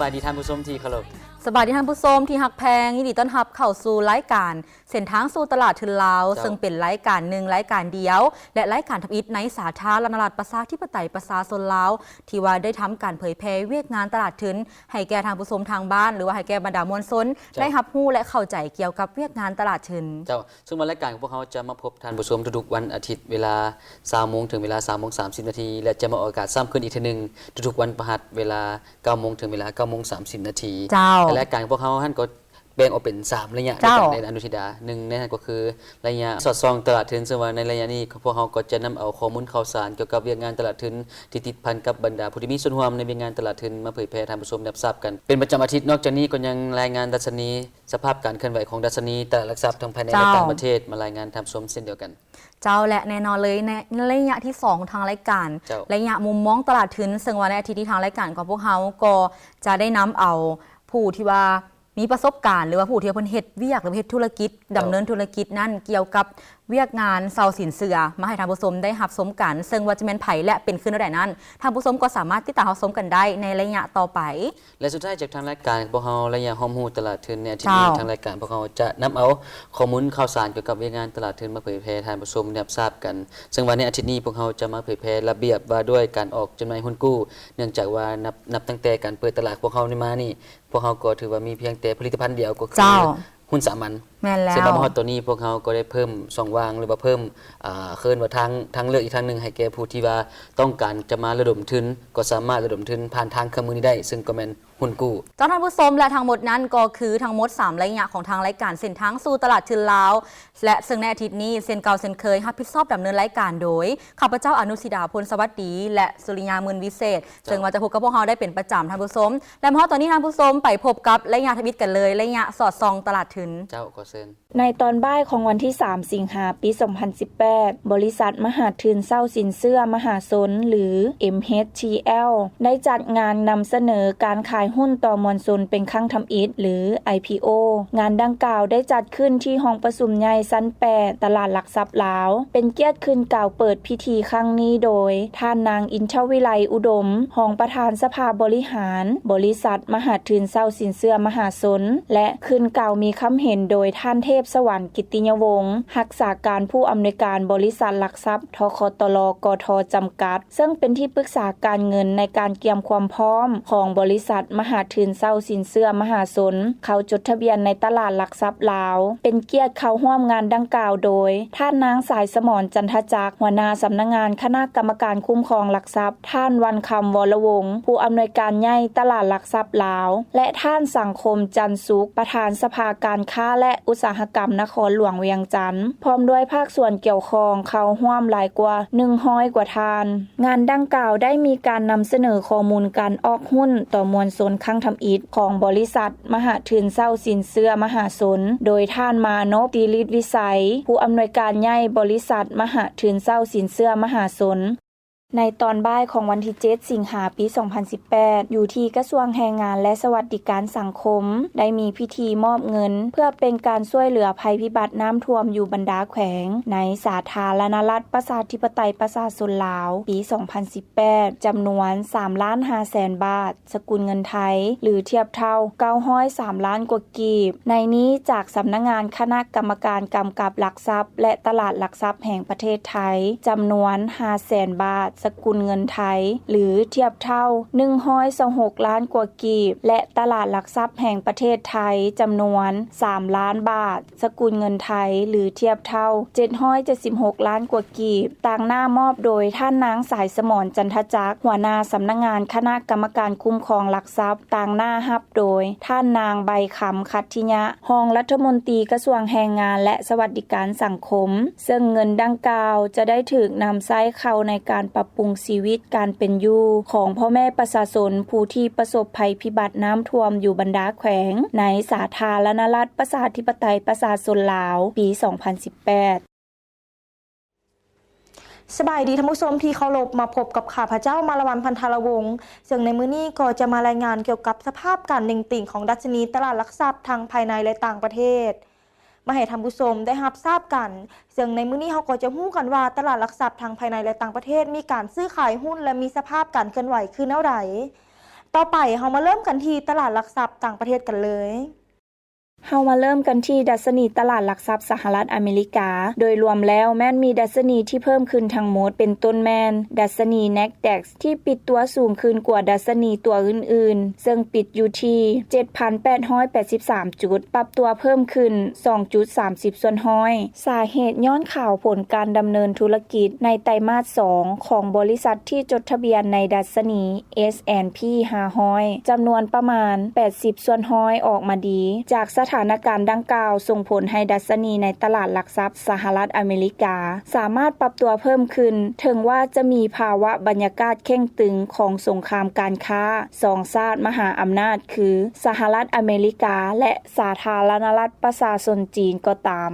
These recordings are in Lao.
ສະບາຍດີທ່ານຜູ້ຊົມທີ່ເຄົາລົບ. ສະບາຍດີທ່ານຜູ້ຊົມທີ່ຮັກແພງ, ຍິນດີຕ້ອນຮັບເຂົ້າສູ່ລາຍການເສັ້ນທາງສູ່ຕະຫຼາດທຶນລາວ, ເຈົ້າ. ເຊິ່ງເປັນລາຍການໜຶ່ງ, ລາຍການດຽວ ແລະ ລາຍການທຳອິດໃນສາທາລະນະລັດປະຊາທິປະໄຕປະຊາຊົນລາວ ທີ່ວ່າໄດ້ທຳການເຜີຍແຜ່ວຽກງານຕະຫຼາດທຶນ ໃຫ້ແກ່ທ່ານຜູ້ຊົມທາງບ້ານ ຫຼືວ່າໃຫ້ແກ່ບັນດາມວນຊົນ ເຈົ້າ. ໄດ້ຮັບຮູ້ ແລະ ເຂົ້າໃຈກ່ຽວກັບວຽກງານຕະຫຼາດທຶນ. ເຈົ້າ. ເຊິ່ງວ່າລາຍການຂອງພວກເຮົາຈະມາພົບທ່ານຜູ້ຊົມທຸກໆວັນອາທິດ ເວລາຊາວໂມງ ເຖິງເວລາຊາວໂມງສາມສິບນາທີ ແລະ ຈະມາອອກອາກາດຊ້ຳຄືນອີກເທື່ອໜຶ່ງ ທຸກໆວັນພະຫັດ ເວລາເກົ້າໂມງ ເຖິງເວລາເກົ້າໂມງສາມສິບນາທີ. ເຈົ້າ. ແລະ ລາຍການຂອງພວກເຮົາຫັ້ນກໍແບ່ງອອກເປັນສາມໄລຍະ ເຈົ້າ. ດ້ວຍກັນໃນອະນຸທິດາ. ໜຶ່ງໃນນັ້ນກໍຄືໄລຍະສອດສ່ອງຕະຫຼາດທຶນ, ເຊິ່ງວ່າໃນໄລຍະນີ້ ພວກເຮົາກໍຈະນຳເອົາຂໍ້ມູນຂ່າວສານກ່ຽວກັບວຽກງານຕະຫຼາດທຶນ ທີ່ຕິດພັນກັບບັນດາຜູ້ທີ່ມີສ່ວນຮ່ວມໃນວຽກງານຕະຫຼາດທຶນ ມາເຜີຍແຜ່ໃຫ້ທ່ານຜູ້ຊົມໄດ້ຮັບຊາບກັນເປັນປະຈຳອາທິດ. ນອກຈາກນີ້ກໍຍັງລາຍງານດັດຊະນີ ສະພາບການເຄື່ອນໄຫວຂອງດັດຊະນີຕະຫຼາດຫຼັກຊັບທັງພາຍໃນ ເຈົ້າ. ແລະ ຕ່າງປະເທດ ມາລາຍງານທ່ານຜູ້ຊົມເຊັ່ນດຽວກັນ. ເຈົ້າ ແລະ ແນ່ນອນເລີຍ ໃນໄລຍະທີສອງຂອງທາງລາຍການ ເຈົ້າ. ໄລຍະມຸມມອງຕະຫຼາດທຶນ, ເຊິ່ງວ່າໃນອາທິດນີ້ທາງລາຍການຂອງພວກເຮົາກໍຈະໄດ້ນຳເອົາຜູ້ທີ່ວ່າມີປະສົບການ ຫຼືວ່າຜູ້ທີ່ວ່າເພິ່ນເຮັດວຽກ ຫຼືວ່າເຮັດທຸລະກິດ ເຈົ້າ. ດຳເນີນທຸລະກິດນັ້ນ ກ່ຽວກັບວຽກງານເຊົ່າສິນເຊື່ອ ມາໃຫ້ທ່ານຜູ້ຊົມໄດ້ຮັບຊົມກັນ, ເຊິ່ງວ່າຈະແມ່ນໃຜ ແລະ ເປັນຄືແນວໃດນັ້ນ ທ່ານຜູ້ຊົມກໍສາມາດຕິດຕາມຮັບຊົມກັນໄດ້ໃນໄລຍະຕໍ່ໄປ. ແລະ ສຸດທ້າຍຈາກທາງລາຍການຂອງພວກເຮົາ ໄລຍະຮອບຮູ້ຕະຫຼາດທຶນໃນອາທິດນີ້ ເຈົ້າ. ທາງລາຍການພວກເຮົາຈະນຳເອົາຂໍ້ມູນຂ່າວສານກ່ຽວກັບວຽກງານຕະຫຼາດທຶນມາເຜີຍແຜ່ໃຫ້ທ່ານຜູ້ຊົມໄດ້ຮັບຊາບກັນ. ເຊິ່ງວ່າໃນອາທິດນີ້ພວກເຮົາຈະມາເຜີຍແຜ່ລະບຽບວ່າດ້ວຍການອອກຈົດໝາຍຮຸ້ນກູ້, ເນື່ອງຈາກວ່ານັບ, ນັບຕັ້ງແຕ່ການເປີດຕະຫຼາດພວກເຮົານີ້ມານີ້ ພວກເຮົາກໍຖືວ່າມີພຽງແຕ່ຜະລິດຕະພັນດຽວ ກໍຄື ເຈົ້າ. ຮຸ້ນສາມັນ. ແມ່ນແລ້ວ. ເຊິ່ງວ່າມາຮອດຕອນນີ້ ພວກເຮົາກໍໄດ້ເພີ່ມຊ່ອງວ່າງ ຫຼືວ່າເພີ່ມ ອ່າ ເອີ້ນວ່າທາງ, ທາງເລືອກອີກທາງໜຶ່ງໃຫ້ແກ່ຜູ້ທີ່ວ່າຕ້ອງການຈະມາລະດົມທຶນ ກໍສາມາດລະດົມທຶນຜ່ານທາງເຄື່ອງມືນີ້ໄດ້ ເຊິ່ງກໍແມ່ນ ຮຸ້ນກູ້. ເຈົ້າ ທ່ານຜູ້ຊົມ ແລະ ທັງໝົດນັ້ນກໍຄືທັງໝົດສາມໄລຍະຂອງທາງລາຍການເສັ້ນທາງສູ່ຕະຫຼາດທຶນລາວ ແລະ ເຊິ່ງໃນອາທິດນີ້ ເຊັ່ນເກົ່າເຊັ່ນເຄີຍ ຮັບຜິດຊອບດຳເນີນລາຍການໂດຍ ຂ້າພະເຈົ້າ ອະນຸສິດາ ພົນສະຫວັດດີ ແລະ ສຸລິຍາ ໝື່ນວິເສດ. ເຈົ້າ. ເຊິ່ງວ່າຈະພົບກັບພວກເຮົາໄດ້ເປັນປະຈຳ ທ່ານຜູ້ຊົມ ແລະ ມາຮອດຕອນນີ້ ທ່ານຜູ້ຊົມ ໄປພົບກັບໄລຍະທຳອິດກັນເລີຍ, ໄລຍະສອດສ່ອງຕະຫຼາດທຶນ. ເຈົ້າ ຂໍເຊີນ. ໃນຕອນບ່າຍຂອງວັນທີສາມ ສິງຫາ ປີສອງພັນສິບແປດ, ບໍລິສັດມະຫາທຶນເຊົ່າສິນເຊື່ອມະຫາຊົນ ຫຼື ເອັມເອັດທີແອລ ໄດ້ຈັດງານນຳສະເໜີການຂາຍຮຸ້ນຕໍ່ມວນຊົນເປັນຄັ້ງທຳອິດ ຫຼື ໄອພີໂອ. ງານດັ່ງກ່າວໄດ້ຈັດຂຶ້ນທີ່ຫ້ອງປະຊຸມໃຫຍ່ຊັ້ນແປດ ຕະຫຼາດຫຼັກຊັບລາວ. ເປັນກຽດຂຶ້ນກ່າວເປີດພິທີຄັ້ງນີ້ໂດຍ ທ່ານນາງ ອິນທະວິໄລ ອຸດົມ ຮອງປະທານສະພາບໍລິຫານ ບໍລິສັດມະຫາທຶນເຊົ່າສິນເຊື່ອມະຫາຊົນ ແລະ ຂຶ້ນກ່າວມີຄຳເຫັນໂດຍທ່ານ ເທບສະຫວັນ ກິດຕິຍະວົງ ຮັກສາການຜູ້ອຳນວຍການບໍລິສັດຫຼັກຊັບ ທຄຕລ ກທ ຈຳກັດ ເຊິ່ງເປັນທີ່ປຶກສາການເງິນໃນການກຽມຄວາມພ້ອມຂອງບໍລິສັດມະຫາທຶນເຊົ່າສິນເຊື່ອມະຫາຊົນ ເຂົ້າຈົດທະບຽນໃນຕະຫຼາດຫຼັກຊັບລາວ. ເປັນກຽດເຂົ້າຮ່ວມງານດັ່ງກ່າວໂດຍ ທ່ານນາງ ສາຍສະໝອນ ຈັນທະຈັກ ຫົວໜ້າສຳນັກງານຄະນະກຳມະການຄຸ້ມຄອງຫຼັກຊັບ, ທ່ານ ວັນຄຳ ວໍລະວົງ ຜູ້ອຳນວຍການໃຫຍ່ຕະຫຼາດຫຼັກຊັບລາວ ແລະ ທ່ານ ສັງຄົມ ຈັນສຸກ ປະທານສະພາການຄ້າ ແລະ ອຸດສາຫະກຳນະຄອນຫຼວງວຽງຈັນ ພ້ອມດ້ວຍພາກສ່ວນກ່ຽວຂ້ອງເຂົ້າຮ່ວມຫຼາຍກວ່າໜຶ່ງຮ້ອຍກວ່າທ່ານ. ງານດັ່ງກ່າວໄດ້ມີການນຳສະເໜີຂໍ້ມູນການອອກຮຸ້ນຕໍ່ມວນຊົນຄັ້ງທຳອິດຂອງບໍລິສັດມະຫາທຶນເຊົ່າສິນເຊື່ອມະຫາຊົນ ໂດຍທ່ານ ມານົບ ຕີລິດວິໄສ ຜູ້ອຳນວຍການໃຫຍ່ບໍລິສັດມະຫາທຶນເຊົ່າສິນເຊື່ອມະຫາຊົນ. ໃນຕອນບ່າຍຂອງວັນທີເຈັດ ສິງຫາ ປີສອງພັນສິບແປດ ຢູ່ທີ່ກະຊວງແຮງງານ ແລະ ສະຫວັດດີການສັງຄົມ ໄດ້ມີພິທີມອບເງິນເພື່ອເປັນການຊ່ວຍເຫຼືອໄພພິບັດນ້ຳຖ້ວມຢູ່ບັນດາແຂວງ ໃນສາທາລະນະລັດປະຊາທິປະໄຕປະຊາຊົນລາວ ປີສອງພັນສິບແປດ ຈຳນວນສາມລ້ານຫ້າແສນບາດ ສະກຸນເງິນໄທ ຫຼື ທຽບເທົ່າເກົ້າຮ້ອຍສາມລ້ານກວ່າກີບ. ໃນນີ້ ຈາກສຳນັກງານຄະນະກຳມະການກຳກັບຫຼັກຊັບ ແລະ ຕະຫຼາດຫຼັກຊັບແຫ່ງປະເທດໄທ ຈຳນວນຫ້າແສນບາດ ສະກຸນເງິນໄທ ຫຼື ທຽບເທົ່າໜຶ່ງຮ້ອຍຊາວຫົກລ້ານກວ່າກີບ ແລະ ຕະຫຼາດຫຼັກຊັບແຫ່ງປະເທດໄທ ຈຳນວນສາມລ້ານບາດ ສະກຸນເງິນໄທ ຫຼື ທຽບເທົ່າເຈັດຮ້ອຍເຈັດສິບຫົກລ້ານກວ່າກີບ. ຕາງໜ້າມອບໂດຍທ່ານນາງ ສາຍສະໝອນ ຈັນທະຈັກ ຫົວໜ້າສຳນັກງານຄະນະກຳມະການຄຸ້ມຄອງຫຼັກຊັບ, ຕາງໜ້າຮັບໂດຍທ່ານນາງ ໃບຄຳ ຂັດທິຍະ ຮອງລັດຖະມົນຕີກະຊວງແຮງງານ ແລະ ສະຫວັດດີການສັງຄົມ, ເຊິ່ງເງິນດັ່ງກ່າວຈະໄດ້ຖືກນຳໃຊ້ເຂົ້າໃນການປັບປຸງຊີວິດການເປັນຢູ່ຂອງພໍ່ແມ່ປະຊາຊົນຜູ້ທີ່ປະສົບໄພພິບັດນ້ຳຖ້ວມຢູ່ບັນດາແຂວງ ໃນສາທາລະນະລັດປະຊາທິປະໄຕປະຊາຊົນລາວ ປີສອງພັນສິບແປດ. ສະບາຍດີທ່ານຜູ້ຊົມທີ່ເຄົາລົບ, ມາພົບກັບຂ້າພະເຈົ້າ ມາລະວັນ ພັນທະລະວົງ, ເຊິ່ງໃນມື້ນີ້ກໍຈະມາລາຍງານກ່ຽວກັບສະພາບການເໜັງຕີງຂອງດັດຊະນີຕະຫຼາດຫຼັກຊັບທັງພາຍໃນ ແລະ ຕ່າງປະເທດ ມາໃຫ້ທ່ານຜູ້ຊົມໄດ້ຮັບຊາບກັນ. ເຊິ່ງໃນມື້ນີ້ເຮົາກໍຈະຮູ້ກັນວ່າຕະຫຼາດຫຼັກຊັບທັງພາຍໃນ ແລະ ຕ່າງປະເທດ ມີການຊື້ຂາຍຮຸ້ນ ແລະ ມີສະພາບການເຄື່ອນໄຫວຄືແນວໃດ. ຕໍ່ໄປເຮົາມາເລີ່ມກັນທີ່ຕະຫຼາດຫຼັກຊັບຕ່າງປະເທດກັນເລີຍ. ເຮົາມາເລີ່ມກັນທີ່ດັດຊະນີຕະຫຼາດຫຼັກຊັບສະຫະລັດອາເມລິກາ. ໂດຍລວມແລ້ວແມ່ນມີດັດຊະນີທີ່ເພີ່ມຂຶ້ນທັງໝົດ ເປັນຕົ້ນແມ່ນດັດຊະນີ Nasdaq ທີ່ປິດຕົວສູງຂຶ້ນກວ່າດັດຊະນີຕົວອື່ນໆ ເຊິ່ງປິດຢູ່ທີ່ ເຈັດພັນແປດຮ້ອຍແປດສິບສາມ ຈຸດ, ປັບຕົວເພີ່ມຂຶ້ນ ສອງຈຸດສາມສິບສ່ວນຮ້ອຍ. ສາເຫດຍ້ອນຂ່າວຜົນການດຳເນີນທຸລະກິດໃນໄຕມາດສອງຂອງບໍລິສັດທີ່ຈົດທະບຽນໃນດັດຊະນີ S and P ຫ້າຮ້ອຍ ຈຳນວນປະມານ ແປດສິບສ່ວນຮ້ອຍອອກມາດີ. ຈາກສະຖານະການດັ່ງກ່າວ ສົ່ງຜົນໃຫ້ດັດຊະນີໃນຕະຫຼາດຫຼັກຊັບສະຫະລັດອາເມລິກາ ສາມາດປັບຕົວເພີ່ມຂຶ້ນ, ເຖິງວ່າຈະມີພາວະບັນຍາກາດເຄັ່ງຕຶງຂອງສົງຄາມການຄ້າສອງຊາດມະຫາອຳນາດ ຄື ສະຫະລັດອາເມລິກາ ແລະ ສາທາລະນະລັດປະຊາຊົນຈີນກໍຕາມ.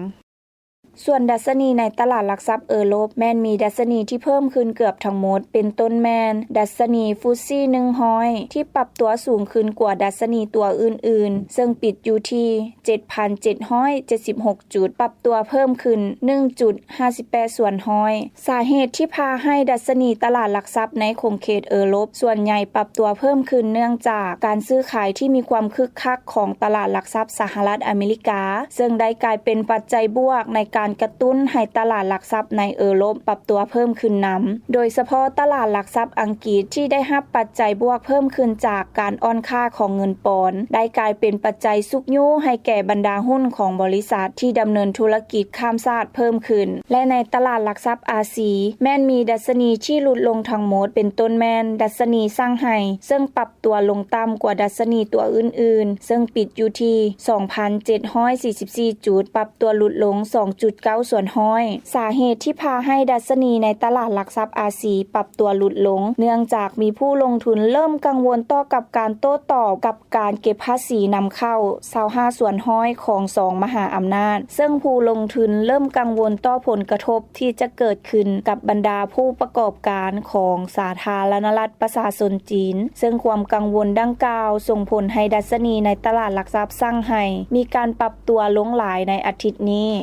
ສ່ວນດັດຊະນີໃນຕະຫຼາດຫຼັກຊັບເອີຣົບ ແມ່ນມີດັດຊະນີທີ່ເພີ່ມຂຶ້ນເກືອບທັງໝົດ, ເປັນຕົ້ນແມ່ນດັດຊະນີ FTSE ໜຶ່ງຮ້ອຍ ທີ່ປັບຕົວສູງຂຶ້ນກວ່າດັດຊະນີຕົວອື່ນໆ, ເຊິ່ງປິດຢູ່ທີ່ ເຈັດພັນເຈັດຮ້ອຍເຈັດສິບຫົກ ຈຸດ, ປັບຕົວເພີ່ມຂຶ້ນ ໜຶ່ງຈຸດຫ້າສິບແປດສ່ວນຮ້ອຍ. ສາເຫດທີ່ພາໃຫ້ດັດຊະນີຕະຫຼາດຫຼັກຊັບໃນຂົງເຂດເອີຣົບສ່ວນໃຫຍ່ປັບຕົວເພີ່ມຂຶ້ນ ເນື່ອງຈາກການຊື້ຂາຍທີ່ມີຄວາມຄຶກຄັກຂອງຕະຫຼາດຫຼັກຊັບສະຫະລັດອາເມລິກາ, ເຊິ່ງໄດ້ກາຍເປັນປັດໄຈບວກໃນການກະຕຸ້ນໃຫ້ຕະຫຼາດຫຼັກຊັບໃນເອີຣົບປັບຕົວເພີ່ມຂຶ້ນນຳ, ໂດຍສະເພາະຕະຫຼາດຫຼັກຊັບອັງກິດທີ່ໄດ້ຮັບປັດໄຈບວກເພີ່ມຂຶ້ນຈາກການອ່ອນຄ່າຂອງເງິນປອນ ໄດ້ກາຍເປັນປັດໄຈຊຸກຍູ້ໃຫ້ແກ່ບັນດາຫຸ້ນຂອງບໍລິສັດທີ່ດຳເນີນທຸລະກິດຂ້າມຊາດເພີ່ມຂຶ້ນ. ແລະ ໃນຕະຫຼາດຫຼັກຊັບອາຊີ ແມ່ນມີດັດຊະນີທີ່ຫຼຸດລົງທັງໝົດ, ເປັນຕົ້ນແມ່ນດັດຊະນີຊ່າງໄຮ ເຊິ່ງປັບຕົວລົງຕ່ຳກວ່າດັດຊະນີຕົວອື່ນໆ, ເຊິ່ງປິດຢູ່ທີ່ ສອງພັນເຈັດຮ້ອຍສີ່ສິບສີ່ ຈຸດ, ປັບຕົວຫຼຸດລົງ ສອງຈຸດເກົ້າສ່ວນຮ້ອຍ. ສາເຫດທີ່ພາໃຫ້ດັດຊະນີໃນຕະຫຼາດຫຼັກຊັບອາຊີປັບຕົວຫຼຸດລົງ ເນື່ອງຈາກມີຜູ້ລົງທຶນເລີ່ມກັງວົນຕໍ່ກັບການໂຕ້ຕອບກັບ ການເກັບພາສີນຳເຂົ້າ ຊາວຫ້າສ່ວນຮ້ອຍຂອງສອງມະຫາອຳນາດ, ເຊິ່ງຜູ້ລົງທຶນເລີ່ມກັງວົນຕໍ່ຜົນກະທົບທີ່ຈະເກີດຂຶ້ນກັບບັນດາຜູ້ປະກອບການຂອງສາທາລະນະລັດປະຊາຊົນຈີນ, ເຊິ່ງຄວາມກັງວົນດັ່ງກ່າວສົ່ງຜົນໃຫ້ດັດຊະນີໃນຕະຫຼາດຫຼັກຊັບຊ່າງໄຮມີການປັບຕົວລົງຫຼາຍໃນອາທິດນີ້.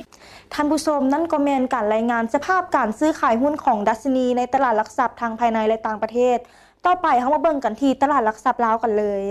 ທ່ານຜູ້ຊົມ, ນັ້ນກໍແມ່ນການລາຍງານສະພາບການຊື້ຂາຍຫຸ້ນຂອງດັດຊະນີໃນຕະຫຼາດຫຼັກຊັບທັງພາຍໃນ ແລະ ຕ່າງປະເທດ. ຕໍ່ໄປເຮົາມາເບິ່ງກັນທີ່ຕະຫຼາດຫຼັກຊັບລາວກັນເລີຍ.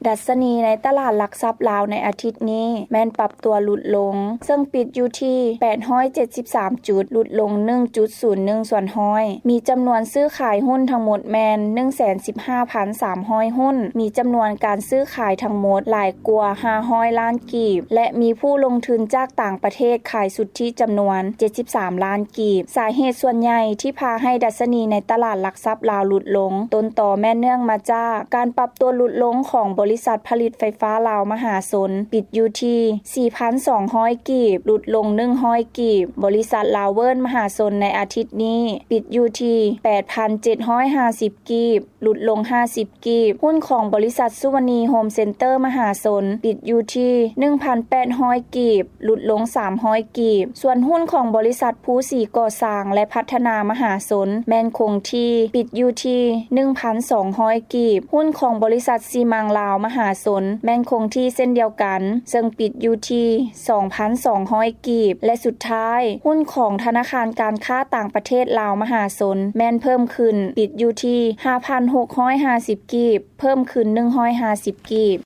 ດັດຊະນີໃນຕະຫຼາດຫຼັກຊັບລາວໃນອາທິດນີ້ແມ່ນປັບຕົວຫຼຸດລົງ, ເຊິ່ງປິດຢູ່ທີ່ ແປດຮ້ອຍເຈັດສິບສາມ ຈຸດ, ຫຼຸດລົງ ໜຶ່ງຈຸດສູນໜຶ່ງສ່ວນຮ້ອຍ. ມີຈຳນວນຊື້ຂາຍຫຸ້ນທັງໝົດແມ່ນ ໜຶ່ງແສນສິບຫ້າພັນສາມຮ້ອຍ ຫຸ້ນ, ມີຈຳນວນການຊື້ຂາຍທັງໝົດຫຼາຍກວ່າ ຫ້າຮ້ອຍລ້ານ ກີບ ແລະ ມີຜູ້ລົງທຶນຈາກຕ່າງປະເທດຂາຍສຸດທິຈຳນວນ ເຈັດສິບສາມລ້ານ ກີບ. ສາເຫດສ່ວນໃຫຍ່ທີ່ພາໃຫ້ດັດຊະນີໃນຕະຫຼາດຫຼັກຊັບລາວຫຼຸດລົງ ຕົ້ນຕໍແມ່ນເນື່ອງມາຈາກການປັບຕົວຫຼຸດລົງຂອງບໍລິສັດຜະລິດໄຟຟ້າລາວມະຫາຊົນ, ປິດຢູ່ທີ່ ສີ່ພັນສອງຮ້ອຍ ກີບ, ຫຼຸດລົງ ໜຶ່ງຮ້ອຍ ກີບ, ບໍລິສັດລາວເວີນມະຫາຊົນໃນອາທິດນີ້ ປິດຢູ່ທີ່ ແປດພັນເຈັດຮ້ອຍຫ້າສິບ ກີບ, ຫຼຸດລົງ ຫ້າສິບ ກີບ, ຫຸ້ນຂອງບໍລິສັດສຸວັນນີໂຮມເຊັນເຕີມະຫາຊົນ ປິດຢູ່ທີ່ ໜຶ່ງພັນແປດຮ້ອຍ ກີບ, ຫຼຸດລົງ ສາມຮ້ອຍ ກີບ, ສ່ວນຫຸ້ນຂອງບໍລິສັດພູສີກໍ່ສ້າງ ແລະ ພັດທະນາມະຫາຊົນ ແມ່ນຄົງທີ່ ປິດຢູ່ທີ່ ໜຶ່ງພັນສອງຮ້ອຍ ກີບ, ຫຸ້ນຂອງບໍລິສັດຊີມັງລາວມະຫາຊົນ ແມ່ນຄົງທີ່ເຊັ່ນດຽວກັນ ເຊິ່ງປິດຢູ່ທີ່ ສອງພັນສອງຮ້ອຍ ກີບ ແລະ ສຸດທ້າຍ ຫຸ້ນຂອງທະນາຄານການຄ້າຕ່າງປະເທດລາວມະຫາຊົນ ແມ່ນເພີ່ມຂຶ້ນ ປິດຢູ່ທີ່ ຫ້າພັນຫົກຮ້ອຍຫ້າສິບ ກີບ, ເພີ່ມຂຶ້ນ ໜຶ່ງຮ້ອຍຫ້າສິບ ກີບ.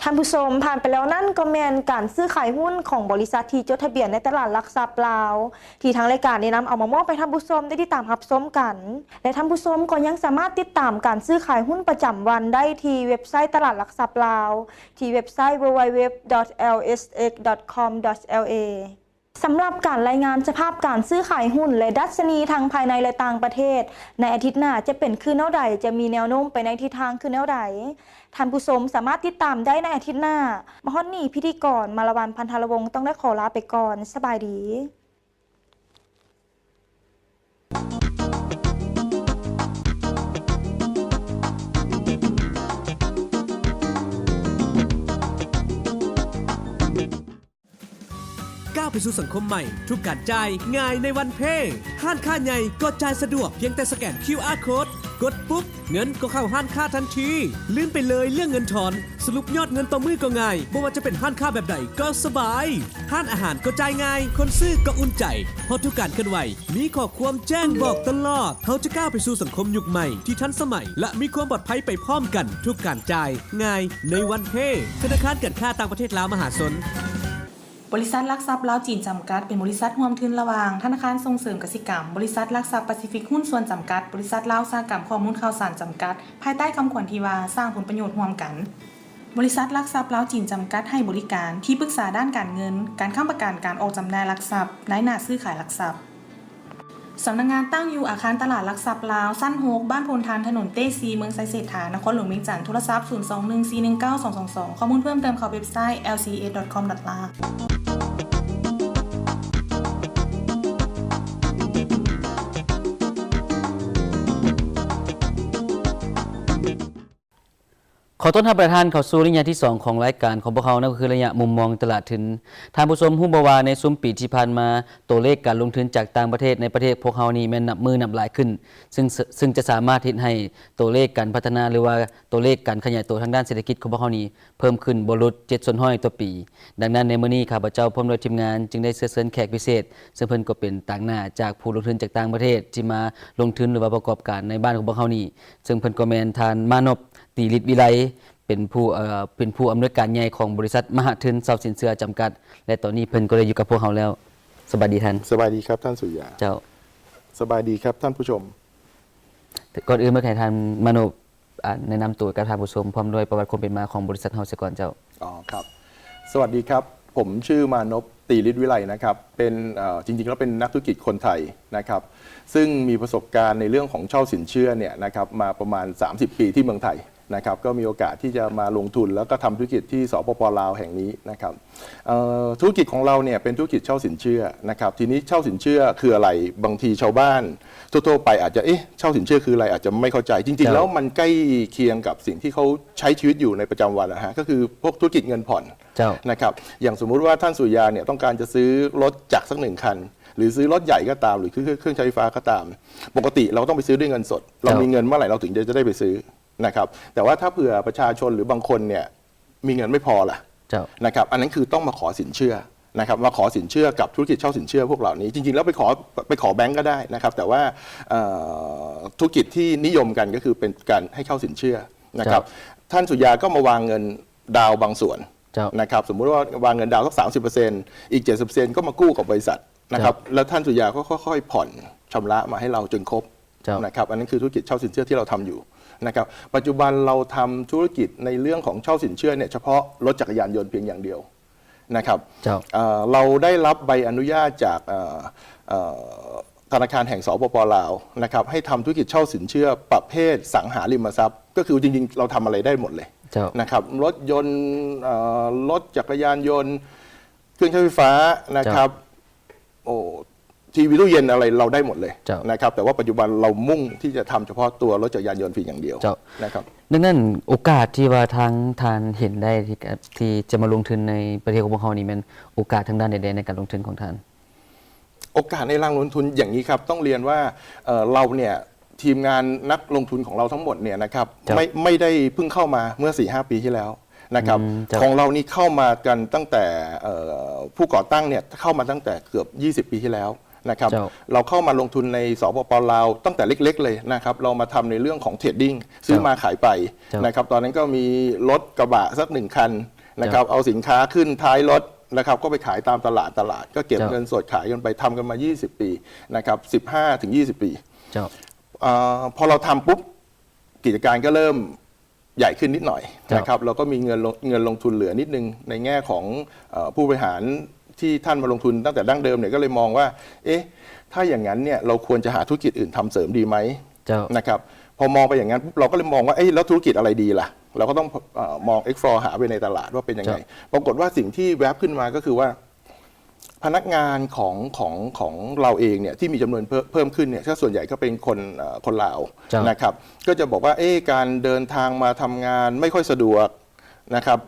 ທ່ານຜູ້ຊົມ, ຜ່ານໄປແລ້ວນັ້ນກໍແມ່ນການຊື້ຂາຍຫຸ້ນຂອງບໍລິສັດທີ່ຈົດທະບຽນໃນຕະຫຼາດຫຼັກຊັບລາວ ທີ່ທາງລາຍການໄດ້ນຳເອົາມາມອບໃຫ້ທ່ານຜູ້ຊົມໄດ້ຕິດຕາມຮັບຊົມກັນ ແລະ ທ່ານຜູ້ຊົມກໍຍັງສາມາດຕິດຕາມການຊື້ຂາຍຫຸ້ນປະຈຳວັນໄດ້ທີ່ເວັບໄຊຕະຫຼາດຫຼັກຊັບລາວ ທີ່ເວັບໄຊ ดับเบิลยู ดับเบิลยู ดับเบิลยู ดอท แอล เอส เอ็กซ์ ดอท คอม ดอท แอล เอ ສຳລັບການລາຍງານສະພາບການຊື້ຂາຍຫຸ້ນ ແລະ ດັດຊະນີທັງພາຍໃນ ແລະ ຕ່າງປະເທດ ໃນອາທິດໜ້າຈະເປັນຄືແນວໃດ, ຈະມີແນວໂນ້ມໄປໃນທິດທາງຄືແນວໃດ, ທ່ານຜູ້ຊົມສາມາດຕິດຕາມໄດ້ໃນອາທິດໜ້າ. ມາຮອດນີ້ ພິທີກອນ ມາລະວັນ ພັນທະລະວົງ ຕ້ອງໄດ້ຂໍລາໄປກ່ອນ. ສະບາຍດີ. ກ້າວໄປສູ່ສັງຄົມໃໝ່, ທຸກການຈ່າຍງ່າຍໃນວັນເພ. ຮ້ານຄ້າໃຫຍ່ກໍຈ່າຍສະດວກ, ພຽງແຕ່ສະແກນຄິວອາໂຄດ. ກົດປຸບ ເງິນກໍເຂົ້າຮ້ານຄ້າທັນທີ. ລືມໄປເລີຍເລື່ອງເງິນທອນ, ສະຫຼຸບຍອດເງິນຕໍ່ມື້ກໍງ່າຍ, ບໍ່ວ່າຈະເປັນຮ້ານຄ້າແບບໃດກໍສະບາຍ. ຮ້ານອາຫານກໍຈ່າຍງ່າຍ, ຄົນຊື້ກໍອຸ່ນໃຈ, ເພາະທຸກການເຄື່ອນໄຫວມີຂໍ້ຄວາມແຈ້ງບອກຕະຫຼອດ. ເຮົາຈະກ້າວໄປສູ່ສັງຄົມຍຸກໃໝ່ທີ່ທັນສະໄໝ ແລະ ມີຄວາມປອດໄພໄປພ້ອມກັນ. ທຸກການຈ່າຍງ່າຍໃນວັນເພ. ທະນາຄານການຄ້າຕ່າງປະເທດລາວມະຫາຊົນ. ບໍລິສັດຫຼັກຊັບລາວຈີນຈຳກັດ ເປັນບໍລິສັດຮ່ວມທຶນລະຫວ່າງທະນາຄານສົ່ງເສີມກະສິກຳ, ບໍລິສັດຫຼັກຊັບປາຊີຟິກຫຸ້ນສ່ວນຈຳກັດ, ບໍລິສັດລາວອຸດສາຫະກຳຂໍ້ມູນຂ່າວສານຈຳກັດ, ພາຍໃຕ້ຄຳຂວັນທີ່ວ່າ ສ້າງຜົນປະໂຫຍດຮ່ວມກັນ. ບໍລິສັດຫຼັກຊັບລາວຈີນຈຳກັດ ໃຫ້ບໍລິການທີ່ປຶກສາດ້ານການເງິນ, ການຄ້ຳປະກັນ, ການອອກຈຳໜ່າຍຫຼັກຊັບ, ນາຍໜ້າຊື້ຂາຍຫຼັກຊັບ. ສຳນັກງານຕັ້ງຢູ່ອາຄານຕະຫຼາດຫຼັກຊັບລາວ ຊັ້ນຫົກ ບ້ານໂພນທານ ຖະໜົນເຕຊີ ເມືອງໄຊເສດຖາ ນະຄອນຫຼວງວຽງຈັນ. ໂທລະສັບ ສູນສອງໜຶ່ງສີ່ໜຶ່ງເກົ້າສອງສອງສອງ. ຂໍ້ມູນເພີ່ມເຕີມເຂົ້າເວັບໄຊ ແອລຊີເອດອດຄອມດອດລາວ. ຂໍຕ້ອນຮັບປະທານເຂົ້າສູ່ໄລຍະທີສອງຂອງລາຍການຂອງພວກເຮົາ, ນັ້ນກໍຄືໄລຍະມຸມມອງຕະຫຼາດທຶນ. ທ່ານຜູ້ຊົມຮູ້ບໍ່ວ່າໃນຊຸມປີທີ່ຜ່ານມາ, ໂຕເລກການລົງທຶນຈາກຕ່າງປະເທດໃນປະເທດພວກເຮົານີ້ແມ່ນນັບມື້ນັບຫຼາຍຂຶ້ນ, ຊຶ່ງ ຊຶ່ງຈະສາມາດເຮັດໃຫ້ໂຕເລກການພັດທະນາ ຫຼືວ່າໂຕເລກການຂະຫຍາຍໂຕທາງດ້ານເສດຖະກິດຂອງພວກເຮົານີ້ເພີ່ມຂຶ້ນບໍ່ຫຼຸດເຈັດສ່ວນຮ້ອຍຕໍ່ປີ. ດັ່ງນັ້ນໃນມື້ນີ້ ຂ້າພະເຈົ້າພ້ອມດ້ວຍທີມງານຈຶ່ງໄດ້ເຊື້ອເຊີນແຂກພິເສດ, ເຊິ່ງເພິ່ນກໍເປັນຕາງໜ້າຈາກຜູ້ລົງທຶນຈາກຕ່າງປະເທດທີ່ມາລົງທຶນ ຫຼືວ່າປະກອບການໃນບ້ານຂອງພວກເຮົານີ້, ເຊິ່ງເພິ່ນກໍແມ່ນທ່ານ ມານົບ ຕີລິດວິໄລ ເປັນຜູ້ ເອີ ເປັນຜູ້ອຳນວຍການໃຫຍ່ຂອງບໍລິສັດມະຫະທຶນເຊົ່າສິນເຊື່ອຈຳກັດ ແລະ ຕອນນີ້ເພິ່ນກໍໄດ້ຢູ່ກັບພວກເຮົາແລ້ວ. ສະບາຍດີທ່ານ. ສະບາຍດີຄັບທ່ານສຸລິຍາ. ເຈົ້າ. ສະບາຍດີຄັບທ່ານຜູ້ຊົມ. ກ່ອນອື່ນ ເມື່ອໃຫ້ທ່ານມານົບ ອາ ແນະນຳໂຕກັບທ່ານຜູ້ຊົມ ພ້ອມດ້ວຍປະຫວັດຄວາມເປັນມາຂອງບໍລິສັດເຮົາເສຍກ່ອນເຈົ້າ. ອໍ ຄັບ. ສະຫວັດດີຄັບ. ຜົມຊື່ ມານົບ ຕີລິດວິໄລ ນະຄັບ. ເປັນ ເອີ ຈິງໆ ແລ້ວເປັນນັກທຸລະກິດຄົນໄທນະຄັບ ຊຶ່ງມີປະສົບການໃນເລື່ອງຂອງເຊົ່າສິນເຊື່ອເນ່ຍນະຄັບ ມາປະມານສາມສິບປີທີ່ເມືອງໄທນະຄັບ. ກໍມີໂອກາດທີ່ຈະມາລົງທຶນ ແລ້ວກໍທຳທຸລະກິດທີ່ ສປປ ລາວ ແຫ່ງນີ້ນະຄັບ. ເອີ ທຸລະກິດຂອງເຮົາເນ່ຍເປັນທຸລະກິດເຊົ່າສິນເຊື່ອນະຄັບ. ທີນີ້ເຊົ່າສິນເຊື່ອຄືອະໄລ? ບາງທີຊາວບ້ານທົ່ວໆ ໄປອາດຈະ ເອະ ເຊົ່າສິນເຊື່ອຄືອະໄລ? ອາດຈະໄມ່ເຂົ້າໃຈ. ຈິງໆ ເຈົ້າ. ແລ້ວມັນໃກ້ຄຽງກັບສິ່ງທີ່ເຂົາໃຊ້ຊີວິດຢູ່ໃນປະຈຳວັນນະຮະ ກໍຄືພວກທຸລະກິດເງິນຜ່ອນ. ເຈົ້າ. ນະຄັບ. ຢ່າງສົມມຸດວ່າທ່ານສຸລິຍາເນ່ຍຕ້ອງການຈະຊື້ລົດຈັກສັກໜຶ່ງຄັນ ຫຼື ຊື້ລົດໃຫຍ່ກໍຕາມ ຫຼື ຄືເຄື່ອງໃຊ້ໄຟຟ້າກໍຕາມ, ປົກກະຕິເຮົາຕ້ອງໄປຊື້ດ້ວຍເງິນສົດ. ເຈົ້າ. ເຮົາມີເງິນເມື່ອໃດ ເຮົາເຖິງຈະ ຈະໄດ້ໄປຊື້ນະຄັບ. ແຕ່ວ່າຖ້າເຜື່ອປະຊາຊົນ ຫຼື ບາງຄົນເນ່ຍ ມີເງິນໄມ່ພໍລະ? ເຈົ້າ. ນະຄັບ. ອັນນັ້ນຄືຕ້ອງມາຂໍສິນເຊື່ອນະຄັບ ມາຂໍສິນເຊື່ອກັບທຸລະກິດເຊົ່າສິນເຊື່ອພວກເຫຼົ່ານີ້. ຈິງໆ ແລ້ວໄປຂໍ ໄປຂໍແບັງກໍໄດ້ນະຄັບ ແຕ່ວ່າ ເອີ ທຸລະກິດທີ່ນິຍົມກັນກໍຄືເປັນການໃຫ້ເຊົ່າສິນເຊື່ອນະຄັບ. ເຈົ້າ. ທ່ານສຸລິຍາກໍມາວາງເງິນດາວບາງສ່ວນ. ເຈົ້າ. ນະຄັບ. ສົມມຸດວ່າວາງເງິນດາວສັກສາມສິບເປີເຊັນ ອີກເຈັດສິບເປີເຊັນກໍມາກູ້ກັບບໍລິສັດນະຄັບ. ເຈົ້າ. ແລ້ວທ່ານສຸລິຍາກໍຄ່ອຍໆຜ່ອນຊຳລະມາໃຫ້ເຮົາຈົນຄົບ. ເຈົ້າ. ນະຄັບ. ອັນນັ້ນຄືທຸລະກິດເຊົ່າສິນເຊື່ອທີ່ເຮົາທຳຢູ່ນະຄັບ. ປັດຈຸບັນເຮົາທຳທຸລະກິດໃນເລື່ອງຂອງເຊົ່າສິນເຊື່ອເນ່ຍ ສະເພາະລົດຈັກກະຍານຍົນພຽງຢ່າງດຽວນະຄັບ. ເຈົ້າ. ເອີ ເຮົາໄດ້ຮັບໃບອະນຸຍາດຈາກ ເອີ ເອີ ທະນາຄານແຫ່ງ ສປປ ລາວ ນະຄັບ ໃຫ້ທຳທຸລະກິດເຊົ່າສິນເຊື່ອປະເພດສັງຫາລິມະຊັບ. ກໍຄືຈິງໆ ເຮົາທຳອະໄລໄດ້ໝົດເລີຍ. ເຈົ້າ. ນະຄັບ. ລົດຍົນ ເອີ ລົດຈັກກະຍານຍົນ ເຄື່ອງໃຊ້ໄຟຟ້ານະຄັບ. ເຈົ້າ. ໂອ້ ທີວີ ຕູ້ເຢັນ ອະໄລເຮົາໄດ້ໝົດເລີຍ. ເຈົ້າ. ນະຄັບ. ແຕ່ວ່າປັດຈຸບັນເຮົາມຸ່ງທີ່ຈະທຳສະເພາະຕົວລົດຈັກກະຍານຍົນພຽງຢ່າງດຽວ. ເຈົ້າ. ນະຄັບ. ດັ່ງນັ້ນ ໂອກາດທີ່ວ່າທາງທ່ານເຫັນໄດ້ທີ່ ທີ່ຈະມາລົງທຶນໃນປະເທດຂອງພວກເຮົານີ້ ແມ່ນໂອກາດທາງດ້ານໃດແດ່ໃນການລົງທຶນຂອງທ່ານ? ໂອກາດໃນການລົງທຶນ ຢ່າງນີ້ຄັບ ຕ້ອງລຽນວ່າ ເອີ ເຮົາເນ່ຍ ທີມງານນັກລົງທຶນຂອງເຮົາທັງໝົດເນ່ຍນະຄັບ ເຈົ້າ. ໄມ່ ໄມ່ໄດ້ເພິ່ງເຂົ້າມາເມື່ອສີ່ຫ້າປີທີ່ແລ້ວນະຄັບ. ອືມ ເຈົ້າ. ຂອງເຮົານີ້ເຂົ້າມາກັນຕັ້ງແຕ່ ເອີ ຜູ້ກໍ່ຕັ້ງເນ່ຍເຂົ້າມາຕັ້ງແຕ່ເກືອບຍີ່ສິບປີທີ່ແລ້ວນະຄັບ. ເຈົ້າ. ເຮົາເຂົ້າມາລົງທຶນໃນ ສປປ ລາວ ຕັ້ງແຕ່ເລັກໆ ເລີຍນະຄັບ. ເຮົາມາທຳໃນເລື່ອງຂອງເທຣດດິ້ງ ຊື້ມາຂາຍໄປ ເຈົ້າ. ນະຄັບ. ຕອນນັ້ນກໍມີລົດກະບະສັກໜຶ່ງຄັນນະຄັບ. ເຈົ້າ. ເອົາສິນຄ້າຂຶ້ນທ້າຍລົດນະຄັບ ກໍໄປຂາຍຕາມຕະຫຼາດ ຕະຫຼາດ ກໍເກັບ ເຈົ້າ. ເງິນສົດຂາຍກັນໄປ ທຳກັນມາຍີ່ສິບປີນະຄັບ ສິບຫ້າເຖິງຍີ່ສິບປີ. ເຈົ້າ. ເອີ ພໍເຮົາທຳປຸບ ກິດຈະການກໍເລີ່ມໃຫຍ່ຂຶ້ນນິດໜ້ອຍ ເຈົ້າ. ນະຄັບ. ເຮົາກໍມີເງິນລົງ ເງິນລົງທຶນເຫຼືອນິດໜຶ່ງ ໃນແງ່ຂອງ ເອີ ຜູ້ບໍລິຫານທີ່ທ່ານມາລົງທຶນຕັ້ງແຕ່ດັ້ງເດີມເນ່ຍ ກໍເລີຍມອງວ່າ ເອະ ຖ້າຢ່າງນັ້ນເນ່ຍ ເຮົາຄວນຈະຫາທຸລະກິດອື່ນທຳເສີມດີໄໝ? ເຈົ້າ. ນະຄັບ. ພໍມອງໄປຢ່າງນັ້ນປຸບ ເຮົາກໍເລີຍມອງວ່າ ເອະ ແລ້ວທຸລະກິດອະໄລດີລະ? ເຮົາກໍຕ້ອງ ເອີ ມອງ explore ຫາໄປໃນຕະຫຼາດວ່າເປັນຍັງໄງ. ເຈົ້າ. ປາກົດວ່າສິ່ງທີ່ແວບຂຶ້ນມາກໍຄືວ່າ ພະນັກງານຂອງ ຂອງ ຂອງເຮົາເອງເນ່ຍ ທີ່ມີຈຳນວນເພີ່ມ ເພີ່ມຂຶ້ນເນ່ຍ ກໍສ່ວນໃຫຍ່ກໍເປັນຄົນ ເອີ ຄົນລາວ ເຈົ້າ. ນະຄັບ. ກໍຈະບອກວ່າ ເອະ ການເດີນທາງມາທຳງານໄມ່ຄ່ອຍສະດວກນະຄັບ.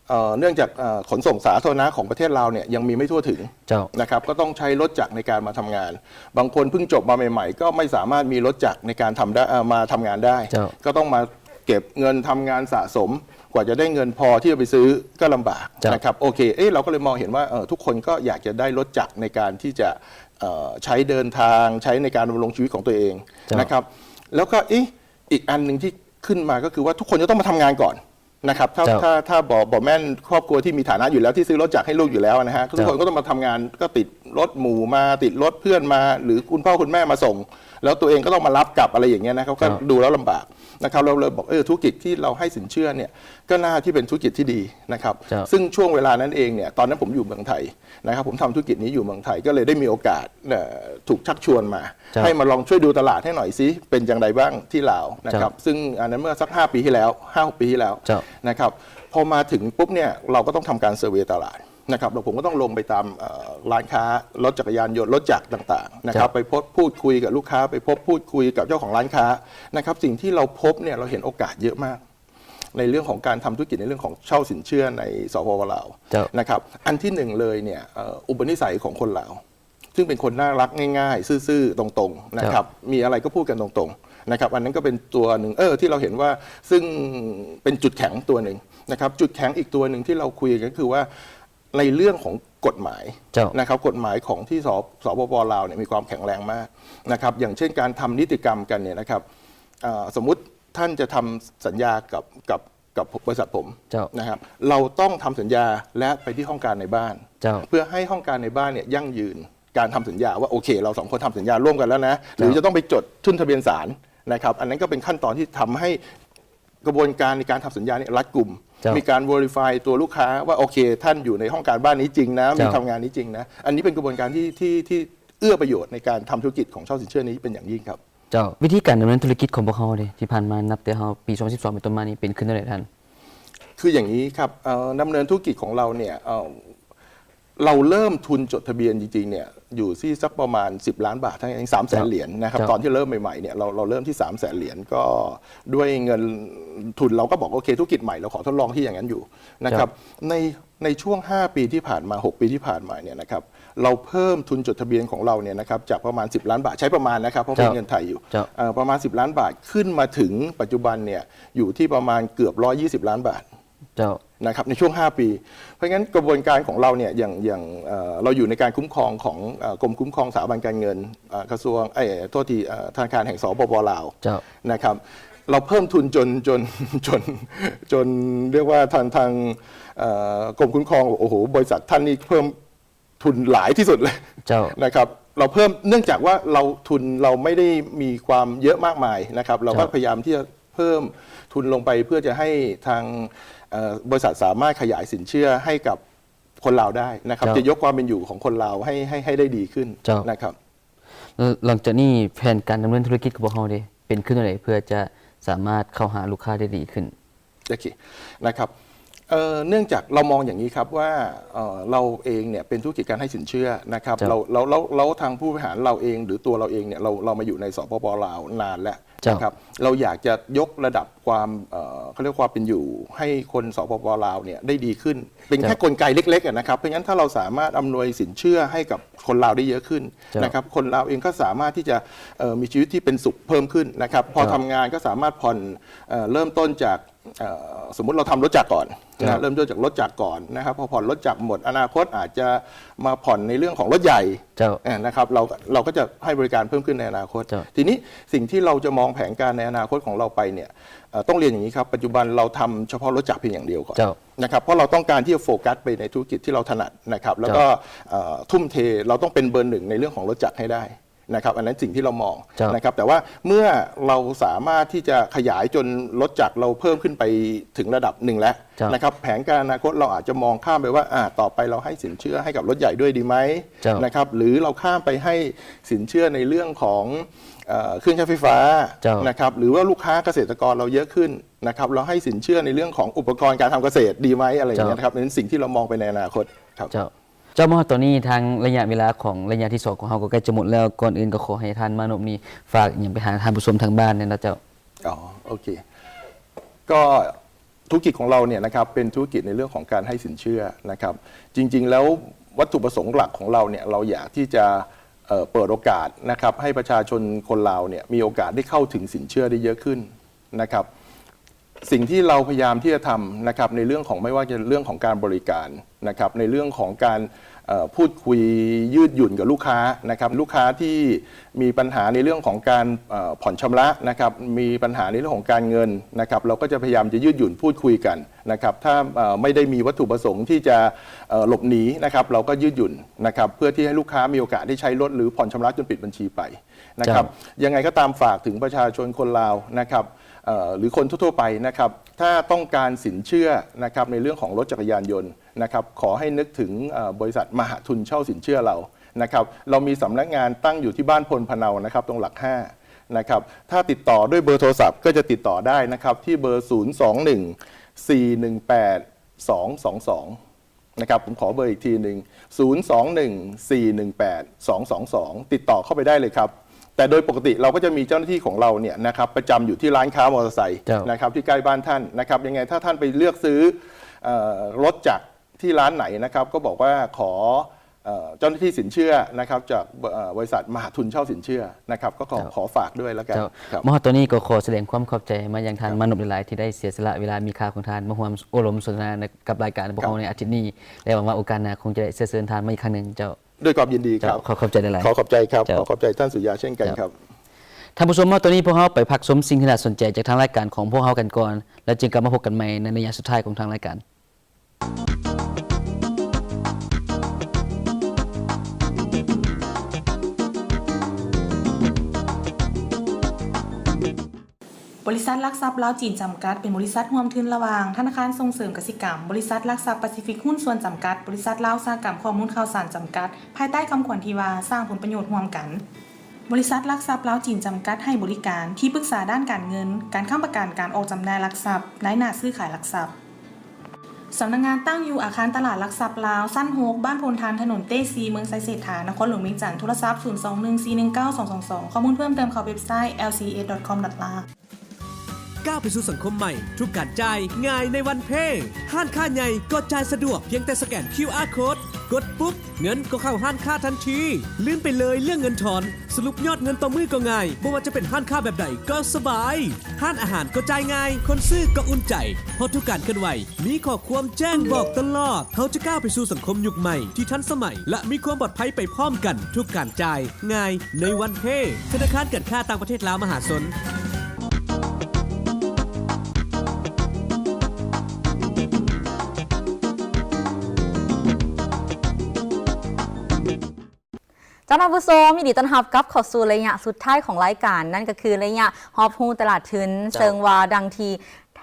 เอ่อ เนื่องจาก เอ่อ ขนส่งสาธารณะของประเทศลาวเนี่ยยังมีไม่ทั่วถึง เจ้า นะครับ ก็ต้องใช้รถจักรในการมาทำงาน บางคนเพิ่งจบมาใหม่ๆ ก็ไม่สามารถมีรถจักรในการทำได้ เอ่อ มาทำงานได้ เจ้า ก็ต้องมาเก็บเงินทำงานสะสม กว่าจะได้เงินพอที่จะไปซื้อก็ลำบาก เจ้า นะครับ โอเค เอ๊ะ เราก็เลยมองเห็นว่า เอ่อ ทุกคนก็อยากจะได้รถจักรในการที่จะ เอ่อ ใช้เดินทาง ใช้ในการดำรงชีวิตของตัวเอง เจ้า นะครับ แล้วก็ เอ๊ะ อีกอันหนึ่งที่ขึ้นมาก็คือว่าทุกคนจะต้องมาทำงานก่อนนะครับ ถ้า เจ้า ถ้า ถ้าบ่ บ่แม่นครอบครัวที่มีฐานะอยู่แล้ว ที่ซื้อรถจักรให้ลูกอยู่แล้วนะฮะ ทุกคน เจ้า ก็ต้องมาทำงาน ก็ติดรถหมู่มา ติดรถเพื่อนมา หรือคุณพ่อคุณแม่มาส่ง แล้วตัวเองก็ต้องมารับกลับ อะไรอย่างเงี้ยนะครับ ก็ เจ้า ดูแล้วลำบากนะครับ เราเลยบอก เออ ธุรกิจที่เราให้สินเชื่อเนี่ย ก็น่าที่เป็นธุรกิจที่ดีนะครับ เจ้า ซึ่งช่วงเวลานั้นเองเนี่ย ตอนนั้นผมอยู่เมืองไทยนะครับ ผมทำธุรกิจนี้อยู่เมืองไทย ก็เลยได้มีโอกาส เอ่อ ถูกชักชวนมา เจ้า ให้มาลองช่วยดูตลาดให้หน่อยสิ เป็นอย่างไรบ้างที่ลาวนะครับ เจ้า ซึ่งอันนั้นเมื่อสักห้าปีที่แล้ว ห้าหกปีที่แล้ว เจ้า นะครับ พอมาถึงปุ๊บเนี่ย เราก็ต้องทำการเซอร์เวย์ตลาดนะครับ แล้วผมก็ต้องลงไปตาม เอ่อ ร้านค้า รถจักรยานยนต์ รถจักรต่างๆ นะครับ เจ้า ไปพบพูดคุยกับลูกค้า ไปพบพูดคุยกับเจ้าของร้านค้านะครับ สิ่งที่เราพบเนี่ย เราเห็นโอกาสเยอะมาก ในเรื่องของการทำธุรกิจ ในเรื่องของเช่าสินเชื่อใน สปป ลาว เจ้า นะครับ อันที่หนึ่งเลยเนี่ย เอ่อ อุปนิสัยของคนลาว ซึ่งเป็นคนน่ารักง่ายๆ ซื่อๆ ตรงๆ นะครับ เจ้า มีอะไรก็พูดกันตรงๆ นะครับ อันนั้นก็เป็นตัวหนึ่ง เออ ที่เราเห็นว่า ซึ่งเป็นจุดแข็งตัวหนึ่งนะครับ จุดแข็งอีกตัวหนึ่งที่เราคุยกันก็คือว่า ในเรื่องของกฎหมาย เจ้า นะครับ กฎหมายของที่ ส- สปป ลาวเนี่ยมีความแข็งแรงมากนะครับ อย่างเช่นการทำนิติกรรมกันเนี่ยนะครับ เอ่อ สมมุติท่านจะทำสัญญากับ กับ กับบริษัทผม เจ้า นะครับ เราต้องทำสัญญาและไปที่ห้องการในบ้าน เจ้า เพื่อให้ห้องการในบ้านเนี่ยยั่งยืนการทำสัญญาว่า โอเค เราสองคนทำสัญญาร่วมกันแล้วนะ หรือ เจ้า จะต้องไปจดขึ้นทะเบียนศาลนะครับ อันนั้นก็เป็นขั้นตอนที่ทำให้กระบวนการในการทำสัญญาเนี่ยรัดกุม เจ้า มีการ verify ตัวลูกค้าว่า โอเค ท่านอยู่ในห้องการบ้านนี้จริงนะ มี เจ้า ทำงานนี้จริงนะ อันนี้เป็นกระบวนการที่ ที่ ที่เอื้อประโยชน์ในการทำธุรกิจของเช่าสินเชื่อนี้เป็นอย่างยิ่งครับ เจ้າ วิธีการดำเนินธุรกิจของพวกเฮาเด้ ที่ผ่านมานับแต่เฮาปี สองพันสิบสอง เป็นต้นมานี่เป็นขึ้นเท่าใดท่าน? คืออย่างนี้ครับ เอ่อ ดำเนินธุรกิจของเราเนี่ย เอ่อ เราเริ่มทุนจดทะเบียนจริงๆ เนี่ย อยู่ที่สักประมาณ สิบล้านบาทเท่านั้นเอง สามแสน เจ้า เหรียญนะครับ เจ้า ตอนที่เริ่มใหม่ๆ เนี่ย เรา เราเริ่มที่ สามแสน เหรียญ ก็ด้วยเงินทุนเราก็บอก โอเค ธุรกิจใหม่ เราขอทดลองที่อย่างนั้นอยู่นะครับ เจ้า ใน ในช่วง ห้า ปีที่ผ่านมา หก ปีที่ผ่านมาเนี่ยนะครับ เราเพิ่มทุนจดทะเบียนของเราเนี่ยนะครับ จากประมาณ สิบล้านบาท ใช้ประมาณนะครับ เพราะเป็น เจ้า เงินไทยอยู่ เจ้า เอ่อ ประมาณ สิบล้านบาท ขึ้นมาถึงปัจจุบันเนี่ย อยู่ที่ประมาณเกือบ ร้อยยี่สิบล้านบาท เจ้า นะครับ ในช่วง ห้า ปี เพราะฉะนั้นกระบวนการของเราเนี่ย อย่าง อย่าง เอ่อ เราอยู่ในการคุ้มครองของ เอ่อ กรมคุ้มครองสถาบันการเงิน เอ่อ กระทรวง เอ่อ โทษที เอ่อ ธนาคารแห่ง สปป ลาว เจ้า นะครับ เราเพิ่มทุนจน จน จน จนเรียกว่าทาง ทาง เอ่อ กรมคุ้มครอง โอ้โห บริษัทท่านนี่เพิ่มทุนหลายที่สุดเลย เจ้า นะครับ เราเพิ่ม เนื่องจากว่าเราทุนเราไม่ได้มีความเยอะมากมายนะครับ เราก็ เจ้า พยายามที่จะเพิ่มทุนลงไปเพื่อจะให้ทาง เอ่อ บริษัทสามารถขยายสินเชื่อให้กับคนลาวได้นะครับ เจ้า จะยกความเป็นอยู่ของคนลาวให้ ให้ ให้ได้ดีขึ้น เจ้า นะครับ เอ่อ หลังจากนี้แผนการดำเนินธุรกิจของพวกเฮาเด้ เป็นขึ้นแนวใด เพื่อจะสามารถเข้าหาลูกค้าได้ดีขึ้น? โอเค นะครับ เอ่อ เนื่องจากเรามองอย่างนี้ครับว่า เอ่อ เราเองเนี่ยเป็นธุรกิจการให้สินเชื่อนะครับ เจ้า เรา เรา เรา เราทางผู้บริหารเราเอง หรือตัวเราเองเนี่ย เรา เรามาอยู่ใน สปป ลาว นานแล้ว เจ้า นะครับ เราอยากจะยกระดับความ เอ่อ เขาเรียกความเป็นอยู่ให้คน สปป ลาว เนี่ยได้ดีขึ้น เป็นแค่ เจ้า กลไกเล็กๆ อะนะครับ เพราะฉะนั้นถ้าเราสามารถอำนวยสินเชื่อให้กับคนลาวได้เยอะขึ้น เจ้า นะครับ คนลาวเองก็สามารถที่จะ เอ่อ มีชีวิตที่เป็นสุขเพิ่มขึ้นนะครับ พอ เจ้า ทำงานก็สามารถผ่อน เอ่อ เริ่มต้นจาก เอ่อ สมมุติเราทำรถจักรก่อน เจ้า นะ เริ่มต้นจากรถจักรก่อนนะครับ พอผ่อนรถจักรหมด อนาคตอาจจะมาผ่อนในเรื่องของรถใหญ่ เจ้า เอ่อ นะครับ เรา เราก็จะให้บริการเพิ่มขึ้นในอนาคต เจ้า ทีนี้สิ่งที่เราจะมองแผนการในอนาคตของเราไปเนี่ย เอ่อ ต้องเรียนอย่างนี้ครับ ปัจจุบันเราทำเฉพาะรถจักรเพียงอย่างเดียวก่อน เจ้า นะครับ เพราะเราต้องการที่จะโฟกัสไปในธุรกิจที่เราถนัดนะครับ แล้วก็ เจ้า เอ่อ ทุ่มเท เราต้องเป็นเบอร์หนึ่งในเรื่องของรถจักรให้ได้นะครับ อันนั้นสิ่งที่เรามอง เจ้า นะครับ แต่ว่าเมื่อเราสามารถที่จะขยายจนรถจักรเราเพิ่มขึ้นไปถึงระดับหนึ่งแล้ว เจ้า นะครับ แผนการอนาคตเราอาจจะมองข้ามไปว่า อ่า ต่อไปเราให้สินเชื่อให้กับรถใหญ่ด้วยดีไหม เจ้า นะครับ หรือเราข้ามไปให้สินเชื่อในเรื่องของ เอ่อ เครื่องใช้ไฟฟ้า เจ้า นะครับ หรือว่าลูกค้าเกษตรกรเราเยอะขึ้นนะครับ เราให้สินเชื่อในเรื่องของอุปกรณ์การทำเกษตรดีไหม อะไรอย่างเงี้ย เจ้า นะครับ เป็นสิ่งที่เรามองไปในอนาคตครับ เจ้า เจ้า มาฮอดตอนนี้ ทางระยะเวลาของระยะที่สองของเฮาก็ใกล้จะหมดแล้ว ก่อนอื่นก็ขอให้ท่านมานพนี่ฝากอิหยังไปหาท่านผู้ชมทางบ้านแหน่เนาะเจ้า อ๋อ โอเค ก็ ธุรกิจของเราเนี่ยนะครับ เป็นธุรกิจในเรื่องของการให้สินเชื่อนะครับ จริงๆ แล้ววัตถุประสงค์หลักของเราเนี่ย เราอยากที่จะ เอ่อ เปิดโอกาสนะครับ ให้ประชาชนคนลาวเนี่ย มีโอกาสได้เข้าถึงสินเชื่อได้เยอะขึ้นนะครับ สิ่งที่เราพยายามที่จะทำนะครับ ในเรื่องของ ไม่ว่าจะเรื่องของการบริการนะครับ ในเรื่องของการ เอ่อ พูดคุยยืดหยุ่นกับลูกค้านะครับ ลูกค้าที่มีปัญหาในเรื่องของการ เอ่อ ผ่อนชำระนะครับ มีปัญหาในเรื่องของการเงินนะครับ เราก็จะพยายามจะยืดหยุ่นพูดคุยกันนะครับ ถ้า เอ่อ ไม่ได้มีวัตถุประสงค์ที่จะ เอ่อ หลบหนีนะครับ เราก็ยืดหยุ่นนะครับ เพื่อที่ให้ลูกค้ามีโอกาสได้ใช้รถหรือผ่อนชำระจนปิดบัญชีไปนะครับ เจ้า ยังไงก็ตามฝากถึงประชาชนคนลาวนะครับ เอ่อ หรือคนทั่วๆ ไปนะครับ ถ้าต้องการสินเชื่อนะครับ ในเรื่องของรถจักรยานยนต์นะครับ ขอให้นึกถึง เอ่อ บริษัทมหาทุนเช่าสินเชื่อเรานะครับ เรามีสำนักงานตั้งอยู่ที่บ้านพลพะเนานะครับ ตรงหลักห้านะครับ ถ้าติดต่อด้วยเบอร์โทรศัพท์ก็จะติดต่อได้นะครับ ที่เบอร์ ศูนย์ สอง หนึ่ง สี่ หนึ่ง แปด สอง สอง สอง นะครับ ผมขอเบอร์อีกทีหนึ่ง ศูนย์ สอง หนึ่ง สี่ หนึ่ง แปด สอง สอง สอง ติดต่อเข้าไปได้เลยครับ แต่โดยปกติเราก็จะมีเจ้าหน้าที่ของเราเนี่ยนะครับ ประจำอยู่ที่ร้านค้ามอเตอร์ไซค์ เจ้า นะครับ ที่ใกล้บ้านท่านนะครับ ยังไงถ้าท่านไปเลือกซื้อ เอ่อ รถจากที่ร้านไหนนะครับ ก็บอกว่าขอ เอ่อ เจ้าหน้าที่สินเชื่อนะครับ จาก เอ่อ บริษัทมหาทุนเช่าสินเชื่อนะครับ ก็ขอ เจ้า ขอฝากด้วยแล้วกัน เจ้า ครับ ມາຮອດຕອນນີ້ກໍຂໍສະແດງຄວາມຂອບໃຈມາຍັງທ່ານ ครับ ມານົບຫຼາຍໆ ທີ່ໄດ້ເສຍສະຫຼະເວລາມີຄ່າຂອງທ່ານ ມາຮ່ວມໂອ້ລົມສົນທະນາໃນ ກັບລາຍການຂອງພວກເຮົາໃນອາທິດນີ້ ແລະ ຫວັງວ່າໂອກາດໜ້າຄົງຈະໄດ້ເຊີນທ່ານມາອີກຄັ້ງໜຶ່ງເຈົ້າ. ດ້ວຍຄວາມยินดีครับ ເຈົ້າ ຂໍຂອບໃຈຫຼາຍໆ ຂໍຂອບໃຈครับ ເຈົ້າ ຂໍຂອບໃຈທ່ານສຸລິຍາເຊັ່ນກັນ ເຈົ້າ ครับ ທ່ານຜູ້ຊົມ ມາຕອນນີ້ພວກເຮົາໄປພັກຊົມສິ່ງທີ່ໜ້າສົນໃຈຈາກທາງລາຍການຂອງພວກເຮົາກັນກ່ອນ ແລ້ວຈຶ່ງກັບມາພົບກັນໃໝ່ໃນໄລຍະສຸດທ້າຍຂອງທາງລາຍການ. ບໍລິສັດຫຼັກຊັບລາວ-ຈີນຈຳກັດ ເປັນບໍລິສັດຮ່ວມທຶນລະຫວ່າງທະນາຄານສົ່ງເສີມກະສິກຳ, ບໍລິສັດຫຼັກຊັບປາຊີຟິກຫຸ້ນສ່ວນຈຳກັດ, ບໍລິສັດລາວອຸດສາຫະກຳຂໍ້ມູນຂ່າວສານຈຳກັດ ພາຍໃຕ້ຄຳຂວັນທີ່ວ່າ ສ້າງຜົນປະໂຫຍດຮ່ວມກັນ. ບໍລິສັດຫຼັກຊັບລາວ-ຈີນຈຳກັດ ໃຫ້ບໍລິການທີ່ປຶກສາດ້ານການເງິນ, ການຄ້ຳປະກັນ, ການອອກຈຳໜ່າຍຫຼັກຊັບ, ນາຍໜ້າຊື້ຂາຍຫຼັກຊັບ. ສຳນັກງານຕັ້ງຢູ່ອາຄານຕະຫຼາດຫຼັກຊັບລາວ ຊັ້ນຫົກ ບ້ານໂພນທານ ຖະໜົນເຕຊີ ເມືອງໄຊເສດຖາ ນະຄອນຫຼວງວຽງຈັນ. ໂທລະສັບ ສູນສອງໜຶ່ງສີ່ໜຶ່ງເກົ້າສອງສອງສອງ. ຂໍ້ມູນເພີ່ມເຕີມເຂົ້າເວັບໄຊ ແອລຊີເອສ ດອດຄອມ ດອດລາວ. ກ້າວໄປສູ່ສັງຄົມໃໝ່, ທຸກການຈ່າຍງ່າຍໃນວັນເພ. ຮ້ານຄ້າໃຫຍ່ກໍຈ່າຍສະດວກ, ພຽງແຕ່ສະແກນຄິວອາໂຄດ, ກົດປຸບ, ເງິນກໍເຂົ້າຮ້ານຄ້າທັນທີ. ລືມໄປເລີຍເລື່ອງເງິນທອນ, ສະຫຼຸບຍອດເງິນຕໍ່ມື້ກໍງ່າຍ, ບໍ່ວ່າຈະເປັນຮ້ານຄ້າແບບໃດກໍສະບາຍ. ຮ້ານອາຫານກໍຈ່າຍງ່າຍ, ຄົນຊື້ກໍອຸ່ນໃຈ, ເພາະທຸກການເຄື່ອນໄຫວມີຂໍ້ຄວາມແຈ້ງບອກຕະຫຼອດ. ເຮົາຈະກ້າວໄປສູ່ສັງຄົມຍຸກໃໝ່ທີ່ທັນສະໄໝ ແລະ ມີຄວາມປອດໄພໄປພ້ອມກັນ. ທຸກການຈ່າຍ ງ່າຍໃນວັນເພ. ທະນາຄານການຄ້າຕ່າງປະເທດລາວມະຫາຊົນ. ເຈົ້າ ທ່ານຜູ້ຊົມ, ຍິນດີຕ້ອນຮັບກັບເຂົ້າສູ່ໄລຍະສຸດທ້າຍຂອງລາຍການ, ນັ້ນກໍຄືໄລຍະຮອບຮູ້ຕະຫຼາດທຶນ. ເຈົ້າ. ເຊິ່ງວ່າດັ່ງທີ່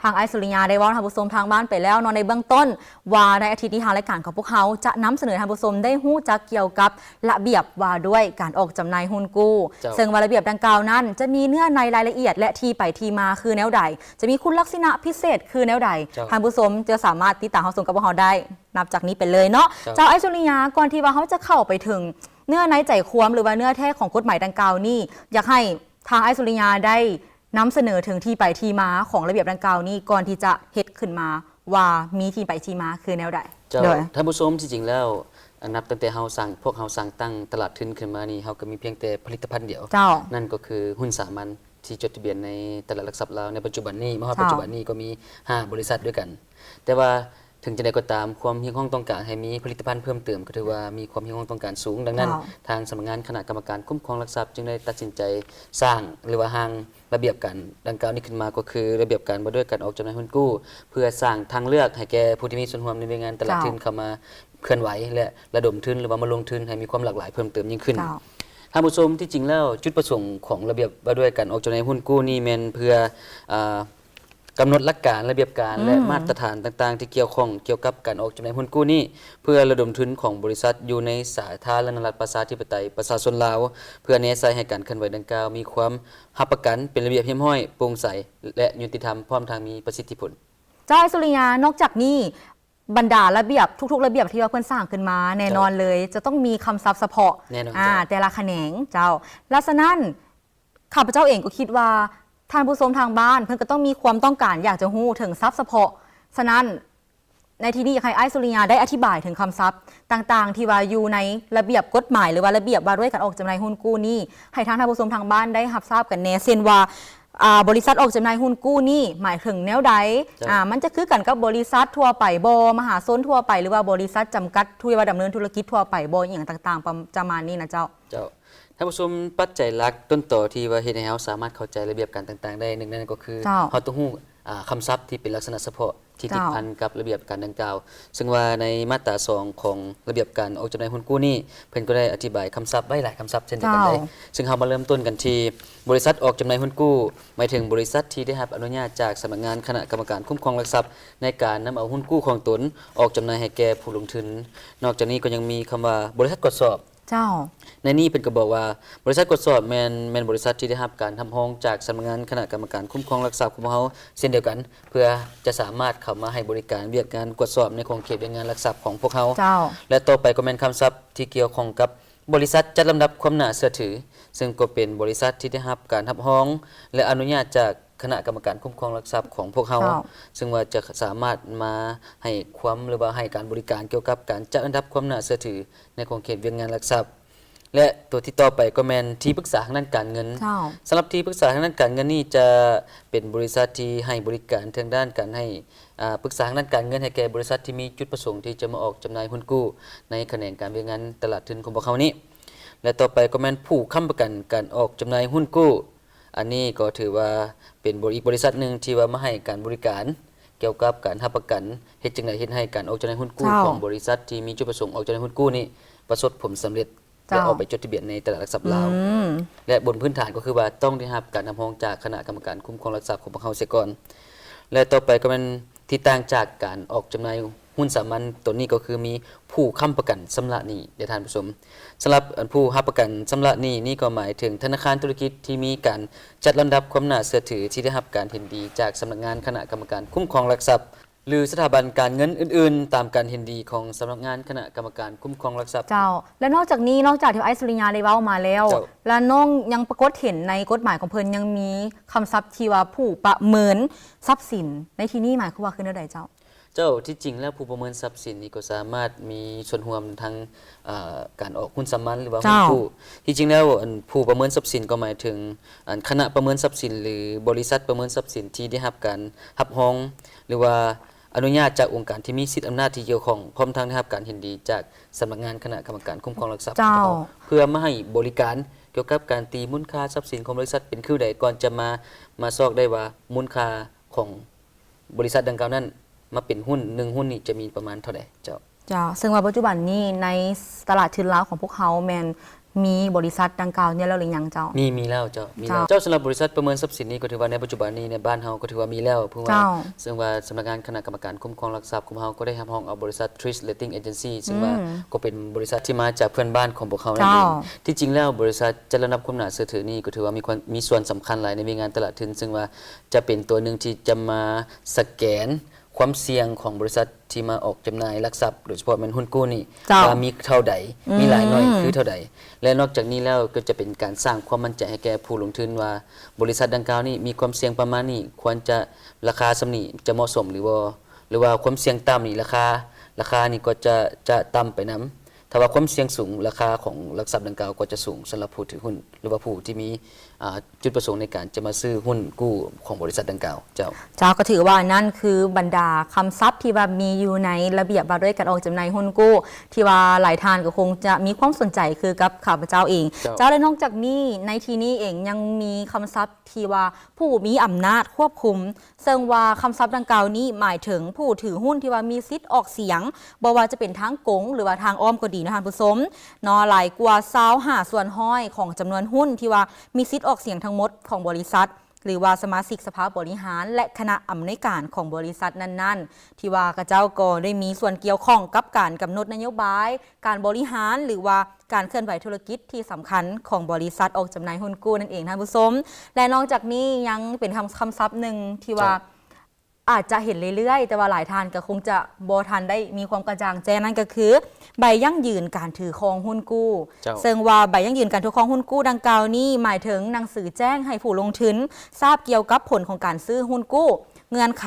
ທາງອ້າຍສຸລິຍາໄດ້ເວົ້າໃຫ້ທ່ານຜູ້ຊົມທາງບ້ານໄປແລ້ວເນາະ ໃນເບື້ອງຕົ້ນ ວ່າໃນອາທິດນີ້ ທາງລາຍການຂອງພວກເຮົາຈະນຳສະເໜີໃຫ້ທ່ານຜູ້ຊົມໄດ້ຮູ້ຈັກກ່ຽວກັບລະບຽບວ່າດ້ວຍການອອກຈຳໜ່າຍຫຸ້ນກູ້. ເຈົ້າ. ເຊິ່ງວ່າລະບຽບດັ່ງກ່າວນັ້ນ ຈະມີເນື້ອໃນລາຍລະອຽດ ແລະ ທີ່ໄປທີ່ມາຄືແນວໃດ, ຈະມີຄຸນລັກສະນະພິເສດຄືແນວໃດ. ເຈົ້າ. ທ່ານຜູ້ຊົມຈະສາມາດຕິດຕາມຮັບຊົມກັບພວກເຮົາໄດ້ ນັບຈາກນີ້ໄປເລີຍເນາະ. ເຈົ້າ. ເຈົ້າ ອ້າຍສຸລິຍາ, ກ່ອນທີ່ວ່າເຮົາຈະເຂົ້າໄປເຖິງເນື້ອໃນໃຈຄວາມ ຫຼືວ່າເນື້ອແທ້ຂອງກົດໝາຍດັ່ງກ່າວນີ້, ຢາກໃຫ້ທາງອ້າຍສຸລິຍາໄດ້ ນຳສະເໜີເຖິງທີ່ໄປທີ່ມາຂອງລະບຽບດັ່ງກ່າວນີ້ ກ່ອນທີ່ຈະເຮັດຂຶ້ນມາ ວ່າມີທີ່ໄປທີ່ມາຄືແນວໃດ? ເຈົ້າ. ໂດຍ ທ່ານຜູ້ຊົມ, ທີ່ຈິງແລ້ວ ນັບຕັ້ງແຕ່ເຮົາສ້າງ ພວກເຮົາສ້າງຕັ້ງຕະຫຼາດທຶນຂຶ້ນມານີ້ ເຮົາກໍມີພຽງແຕ່ຜະລິດຕະພັນດຽວ. ເຈົ້າ. ນັ້ນກໍຄືຫຸ້ນສາມັນທີ່ຈົດທະບຽນໃນຕະຫຼາດຫຼັກຊັບລາວໃນປັດຈຸບັນນີ້. ມາຮອດ ເຈົ້າ ປັດຈຸບັນນີ້ກໍມີຫ້າບໍລິສັດດ້ວຍກັນ. ແຕ່ວ່າ ເຖິງຈັ່ງໃດກໍຕາມ, ຄວາມຮຽກຮ້ອງຕ້ອງການໃຫ້ມີຜະລິດຕະພັນເພີ່ມເຕີມ ກໍຖືວ່າມີຄວາມຮຽກຮ້ອງຕ້ອງການສູງ. ດັ່ງນັ້ນ ເຈົ້າ ທາງສຳນັກງານຄະນະກຳມະການຄຸ້ມຄອງຫຼັກຊັບ ຈຶ່ງໄດ້ຕັດສິນໃຈສ້າງ ຫຼືວ່າຮ່າງລະບຽບການດັ່ງກ່າວນີ້ຂຶ້ນມາ, ກໍຄືລະບຽບການວ່າດ້ວຍການອອກຈຳໜ່າຍຫຸ້ນກູ້ ເພື່ອສ້າງທາງເລືອກໃຫ້ແກ່ຜູ້ທີ່ມີສ່ວນຮ່ວມໃນວຽກງານຕະຫຼາດ ເຈົ້າ ທຶນເຂົ້າມາເຄື່ອນໄຫວ ແລະ ລະດົມທຶນ ຫຼືວ່າມາລົງທຶນໃຫ້ມີຄວາມຫຼາກຫຼາຍເພີ່ມເຕີມຍິ່ງຂຶ້ນ. ເຈົ້າ. ທ່ານຜູ້ຊົມ, ທີ່ຈິງແລ້ວ ຈຸດປະສົງຂອງລະບຽບວ່າດ້ວຍການອອກຈຳໜ່າຍຫຸ້ນກູ້ນີ້ແມ່ນເພື່ອ ອາ ກຳນົດຫຼັກການ, ລະບຽບການ ອືມ ແລະ ມາດຕະຖານຕ່າງໆທີ່ກ່ຽວຂ້ອງກ່ຽວກັບການອອກຈຳໜ່າຍຫຸ້ນກູ້ນີ້ ເພື່ອລະດົມທຶນຂອງບໍລິສັດຢູ່ໃນສາທາລະນະລັດປະຊາທິປະໄຕປະຊາຊົນລາວ, ເພື່ອແນໃສ່ໃຫ້ການເຄື່ອນໄຫວດັ່ງກ່າວມີຄວາມຮັບປະກັນ, ເປັນລະບຽບຮຽບຮ້ອຍ, ໂປ່ງໃສ ແລະ ຍຸຕິທຳ, ພ້ອມທັງມີປະສິດທິຜົນ. ເຈົ້າ ອ້າຍສຸລິຍາ, ນອກຈາກນີ້ ບັນດາລະບຽບ ທຸກໆລະບຽບທີ່ວ່າເພິ່ນສ້າງຂຶ້ນມາ ແນ່ນອນເລີຍ ເຈົ້າ ຈະຕ້ອງມີຄຳສັບສະເພາະ ແນ່ນອນ ອາ ເຈົ້າ ແຕ່ລະຂະແໜງ. ເຈົ້າ. ລະສະນັ້ນ ຂ້າພະເຈົ້າເອງກໍຄິດວ່າ ທ່ານຜູ້ຊົມທາງບ້ານ ເພິ່ນກໍຕ້ອງມີຄວາມຕ້ອງການຢາກຈະຮູ້ເຖິງສັບສະເພາະ ສະນັ້ນ ໃນທີ່ນີ້ຢາກໃຫ້ອ້າຍສຸລິຍາໄດ້ອະທິບາຍເຖິງຄຳສັບຕ່າງໆ ທີ່ວ່າຢູ່ໃນລະບຽບກົດໝາຍ ຫຼືວ່າລະບຽບວ່າດ້ວຍການອອກຈຳໜ່າຍຫຸ້ນກູ້ນີ້ ໃຫ້ທາງທ່ານຜູ້ຊົມທາງບ້ານໄດ້ຮັບຊາບກັນແດ່ ເຊັ່ນວ່າ ອ່າ ບໍລິສັດອອກຈຳໜ່າຍຫຸ້ນກູ້ນີ້ໝາຍເຖິງແນວໃດ? ເຈົ້າ. ອາ ມັນຈະຄືກັນກັບບໍລິສັດທົ່ວໄປບໍ່? ມະຫາຊົນທົ່ວໄປ ຫຼືວ່າບໍລິສັດຈຳກັດທີ່ວ່າດຳເນີນທຸລະກິດທົ່ວໄປບໍ່? ອີ່ຫຍັງຕ່າງໆ ປະ ປະມານນີ້ນະເຈົ້າ. ເຈົ້າ. ທ່ານຜູ້ຊົມ, ປັດໄຈຫຼັກຕົ້ນຕໍທີ່ວ່າເຮັດໃຫ້ເຮົາສາມາດເຂົ້າໃຈລະບຽບການຕ່າງໆໄດ້ ໜຶ່ງໃນນັ້ນກໍຄື ເຈົ້າ. ເຮົາຕ້ອງຮູ້ ອ່າ ຄຳສັບທີ່ເປັນລັກສະນະສະເພາະທີ່ຕິດ ເຈົ້າ. ພັນກັບລະບຽບການດັ່ງກ່າວ ເຊິ່ງວ່າໃນມາດຕາສອງຂອງລະບຽບການອອກຈຳໜ່າຍຫຸ້ນກູ້ນີ້ ເພິ່ນກໍໄດ້ອະທິບາຍຄຳສັບໄວ້ຫຼາຍຄຳສັບເຊັ່ນດຽວກັນເດ້ ເຈົ້າ. ເຊິ່ງເຮົາມາເລີ່ມຕົ້ນກັນທີ່ບໍລິສັດອອກຈຳໜ່າຍຫຸ້ນກູ້ ໝາຍເຖິງບໍລິສັດທີ່ໄດ້ຮັບອະນຸຍາດຈາກສຳນັກງານຄະນະກຳມະການຄຸ້ມຄອງຫຼັກຊັບ ໃນການນຳເອົາຫຸ້ນກູ້ຂອງຕົນອອກຈຳໜ່າຍໃຫ້ແກ່ຜູ້ລົງທຶນ. ນອກຈາກນີ້ກໍຍັງມີຄຳວ່າ ບໍລິສັດກວດສອບ ເຈົ້າ. ໃນນີ້ເພິ່ນກໍບອກວ່າ ບໍລິສັດກວດສອບແມ່ນ ແມ່ນບໍລິສັດທີ່ໄດ້ຮັບການຮັບຮອງຈາກສຳນັກງານຄະນະກຳມະການຄຸ້ມຄອງຫຼັກຊັບຂອງພວກເຮົາເຊັ່ນດຽວກັນ ເພື່ອຈະສາມາດເຂົ້າມາໃຫ້ບໍລິການວຽກງານກວດສອບໃນຂອບເຂດວຽກງານຫຼັກຊັບຂອງພວກເຮົາ ເຈົ້າ. ແລະ ຕໍ່ໄປກໍແມ່ນຄຳສັບທີ່ກ່ຽວຂ້ອງກັບບໍລິສັດຈັດລຳດັບຄວາມໜ້າເຊື່ອຖື ເຊິ່ງກໍເປັນບໍລິສັດທີ່ໄດ້ຮັບການຮັບຮອງ ແລະ ອະນຸຍາດຈາກຄະນະກຳມະການຄຸ້ມຄອງຫຼັກຊັບຂອງພວກເຮົາ ເຈົ້າ. ເຊິ່ງວ່າຈະສາມາດມາໃຫ້ຄວາມ ຫຼືວ່າໃຫ້ການບໍລິການກ່ຽວກັບການຈັດລຳດັບຄວາມໜ້າເຊື່ອຖື ໃນຂອບເຂດວຽກງານຫຼັກຊັບ ແລະ ຕົວທີ່ຕໍ່ໄປກໍແມ່ນທີ່ປຶກສາທາງດ້ານການເງິນ ເຈົ້າ. ສຳລັບທີ່ປຶກສາທາງດ້ານການເງິນນີ້ຈະເປັນບໍລິສັດທີ່ໃຫ້ບໍລິການທາງດ້ານການໃຫ້ ອາ ປຶກສາທາງດ້ານການເງິນໃຫ້ແກ່ບໍລິສັດທີ່ມີຈຸດປະສົງທີ່ຈະມາອອກຈຳໜ່າຍຫຸ້ນກູ້ໃນຂະແໜງການວຽກງານຕະຫຼາດທຶນຂອງພວກເຮົານີ້ ແລະ ຕໍ່ໄປກໍແມ່ນຜູ້ຄ້ຳປະກັນການອອກຈຳໜ່າຍຫຸ້ນກູ້ ອັນນີ້ກໍຖືວ່າເປັນບໍ ອີກບໍລິສັດໜຶ່ງທີ່ວ່າມາໃຫ້ການບໍລິການກ່ຽວກັບການຮັບປະກັນ ເຮັດຈັ່ງໃດເຮັດໃຫ້ການອອກຈຳໜ່າຍຫຸ້ນກູ້ ເຈົ້າ. ຂອງບໍລິສັດທີ່ມີຈຸດປະສົງອອກຈຳໜ່າຍຫຸ້ນກູ້ນີ້ປະສົບຜົນສຳເລັດ ເຈົ້າ. ແລະ ອອກໃບຈົດທະບຽນໃນຕະຫຼາດຫຼັກຊັບລາວ ອືມ ແລະ ບົນພື້ນຖານກໍຄືວ່າຕ້ອງໄດ້ຮັບການຮັບຮອງຈາກຄະນະກຳມະການຄຸ້ມຄອງຫຼັກຊັບຂອງພວກເຮົາເສຍກ່ອນ ແລະ ຕໍ່ໄປກໍແມ່ນທີ່ຕ່າງຈາກການອອກຈຳໜ່າຍຫຸ້ນສາມັນ ຕົວນີ້ກໍຄືມີຜູ້ຄ້ຳປະກັນຊຳລະໜີ້ເດ້ທ່ານຜູ້ຊົມ. ສຳລັບອັນຜູ້ຮັບປະກັນຊຳລະໜີ້ນີ້ກໍໝາຍເຖິງທະນາຄານທຸລະກິດທີ່ມີການຈັດລຳດັບຄວາມໜ້າເຊື່ອຖືທີ່ໄດ້ຮັບການເຫັນດີຈາກສຳນັກງານຄະນະກຳມະການຄຸ້ມຄອງຫຼັກຊັບ ຫຼື ສະຖາບັນການເງິນອື່ນໆ ຕາມການເຫັນດີຂອງສຳນັກງານຄະນະກຳມະການຄຸ້ມຄອງຫຼັກຊັບ ເຈົ້າ. ແລະ ນອກຈາກນີ້ ນອກຈາກທີ່ອ້າຍສຸລິຍາໄດ້ເວົ້າມາແລ້ວ ເຈົ້າ. ແລະ ນ້ອງຍັງປາກົດເຫັນໃນກົດໝາຍຂອງເພິ່ນ ຍັງມີຄຳສັບທີ່ວ່າຜູ້ປະເມີນຊັບສິນ ໃນທີ່ນີ້ໝາຍຄວາມວ່າຄືແນວໃດເຈົ້າ? ເຈົ້າ, ທີ່ຈິງແລ້ວຜູ້ປະເມີນຊັບສິນນີ້ກໍສາມາດມີສ່ວນຮ່ວມທາງ ເອີ ການອອກຫຸ້ນສາມັນ ຫຼືວ່າຫຸ້ນ ເຈົ້າ ກູ້. ທີ່ຈິງແລ້ວ ອັນ ຜູ້ປະເມີນຊັບສິນກໍໝາຍເຖິງ ອັນ ຄະນະປະເມີນຊັບສິນ ຫຼື ບໍລິສັດປະເມີນຊັບສິນທີ່ໄດ້ຮັບການຮັບຮອງ ຫຼືວ່າ ອະນຸຍາດຈາກອົງການທີ່ມີສິດອຳນາດທີ່ກ່ຽວຂ້ອງ ພ້ອມທັງໄດ້ຮັບການເຫັນດີຈາກສຳນັກງານຄະນະກຳມະການຄຸ້ມຄອງຫຼັກຊັບ ເຈົ້າ ຂອງພວກເຮົາ ເພື່ອມາໃຫ້ບໍລິການກ່ຽວກັບການຕີມູນຄ່າຊັບສິນຂອງບໍລິສັດເປັນຄືໃດ ກ່ອນຈະມາ ມາຊອກໄດ້ວ່າມູນຄ່າຂອງບໍລິສັດດັ່ງກ່າວນັ້ນມາເປັນຫຸ້ນ ໜຶ່ງຫຸ້ນນີ້ຈະມີປະມານເທົ່າໃດ ເຈົ້າ. ເຈົ້າ ເຊິ່ງວ່າປັດຈຸບັນນີ້ໃນຕະຫຼາດທຶນລາວຂອງພວກເຮົາແມ່ນ ມີບໍລິສັດດັ່ງກ່າວນີ້ແລ້ວຫຼືຍັງເຈົ້າ? ມີ ມີແລ້ວເຈົ້າ ມີແລ້ວ ເຈົ້າ. ເຈົ້າ ສຳລັບບໍລິສັດປະເມີນຊັບສິນນີ້ກໍຖືວ່າໃນປັດຈຸບັນນີ້ໃນບ້ານເຮົາກໍຖືວ່າມີແລ້ວ ເພາະວ່າ ເຈົ້າ ເຊິ່ງວ່າສຳນັກງານຄະນະກຳມະການຄຸ້ມຄອງຫຼັກຊັບຂອງເຮົາກໍໄດ້ຮັບຮອງເອົາບໍລິສັດ Trish Rating Agency ເຊິ່ງວ່າ ອືມ ກໍເປັນບໍລິສັດທີ່ມາຈາກເພື່ອນບ້ານຂອງພວກເຮົານັ້ນເອງ ເຈົ້າ. ທີ່ຈິງແລ້ວບໍລິສັດຈັດລຳດັບຄວາມໜ້າເຊື່ອຖືນີ້ກໍຖືວ່າມີຄວາມ ມີສ່ວນສຳຄັນຫຼາຍໃນວຽກງານຕະຫຼາດທຶນ ເຊິ່ງວ່າຈະເປັນຕົວໜຶ່ງທີ່ຈະມາສະແກນ ຄວາມສ່ຽງຂອງບໍລິສັດທີ່ມາອອກຈຳໜ່າຍຫຼັກຊັບ ໂດຍສະເພາະແມ່ນຫຸ້ນກູ້ນີ້ ເຈົ້າ ວ່າມີເທົ່າໃດ ອືມ ມີຫຼາຍໜ້ອຍຄືເທົ່າໃດ ແລະ ນອກຈາກນີ້ແລ້ວກໍຈະເປັນການສ້າງຄວາມໝັ້ນໃຈໃຫ້ແກ່ຜູ້ລົງທຶນວ່າ ບໍລິສັດດັ່ງກ່າວນີ້ມີຄວາມສ່ຽງປະມານນີ້ ຄວນຈະລາຄາສ່ຳນີ້ຈະເໝາະສົມຫຼືບໍ່ ຫຼືວ່າຄວາມສ່ຽງຕ່ຳນີ້ ລາຄາ ລາຄານີ້ກໍຈະ ຈະຕ່ຳໄປນຳ. ຖ້າວ່າຄວາມສ່ຽງສູງ ລາຄາຂອງຫຼັກຊັບດັ່ງກ່າວກໍຈະສູງ ສຳລັບຜູ້ຖືຫຸ້ນ ຫຼືວ່າຜູ້ທີ່ມີ ອ່າ ຈຸດປະສົງໃນການຈະມາຊື້ຫຸ້ນກູ້ຂອງບໍລິສັດດັ່ງກ່າວ ເຈົ້າ. ເຈົ້າ ກໍຖືວ່ານັ້ນຄືບັນດາຄຳສັບທີ່ວ່າມີຢູ່ໃນລະບຽບວ່າດ້ວຍການອອກຈຳໜ່າຍຫຸ້ນກູ້ ທີ່ວ່າຫຼາຍທ່ານກໍຄົງຈະມີຄວາມສົນໃຈຄືກັບຂ້າພະເຈົ້າເອງ ເຈົ້າ. ເຈົ້າ ແລະ ນອກຈາກນີ້ໃນທີ່ນີ້ເອງຍັງມີຄຳສັບທີ່ວ່າຜູ້ມີອຳນາດຄວບຄຸມ ເຊິ່ງວ່າຄຳສັບດັ່ງກ່າວນີ້ໝາຍເຖິງຜູ້ຖືຫຸ້ນທີ່ວ່າມີສິດອອກສຽງ ບໍ່ວ່າຈະເປັນທາງກົງ ຫຼືວ່າທາງອ້ອມກໍດີເນາະທ່ານຜູ້ຊົມເນາະ ຫຼາຍກວ່າຊາວຫ້າສ່ວນຮ້ອຍຂອງຈຳນວນຫຸ້ນທີ່ວ່າມີສິດອອກສຽງທັງໝົດຂອງບໍລິສັດ ຫຼືວ່າສະມາຊິກສະພາບໍລິຫານ ແລະ ຄະນະອຳນວຍການຂອງບໍລິສັດນັ້ນໆ ທີ່ວ່າເຂົາເຈົ້າກໍໄດ້ມີສ່ວນກ່ຽວຂ້ອງກັບການກຳນົດນະໂຍບາຍ ການບໍລິຫານ ຫຼືວ່າການເຄື່ອນໄຫວທຸລະກິດທີ່ສຳຄັນຂອງບໍລິສັດອອກຈຳໜ່າຍຫຸ້ນກູ້ນັ້ນເອງທ່ານຜູ້ຊົມ. ແລະ ນອກຈາກນີ້ຍັງເປັນຄຳ ຄຳສັບໜຶ່ງທີ່ວ່າ ເຈົ້າ ອາດຈະເຫັນເລື້ອຍໆ ແຕ່ວ່າຫຼາຍທ່ານກໍຄົງຈະບໍ່ທັນໄດ້ມີຄວາມກະຈ່າງແຈ້ງ ນັ້ນກໍຄືໃບຢັ້ງຢືນການຖືຄອງຫຸ້ນກູ້ ເຈົ້າ. ເຊິ່ງວ່າໃບຢັ້ງຢືນການຖືຄອງຫຸ້ນກູ້ດັ່ງກ່າວນີ້ ໝາຍເຖິງໜັງສືແຈ້ງໃຫ້ຜູ້ລົງທຶນຊາບກ່ຽວກັບຜົນຂອງການຊື້ຫຸ້ນກູ້, ເງື່ອນໄຂ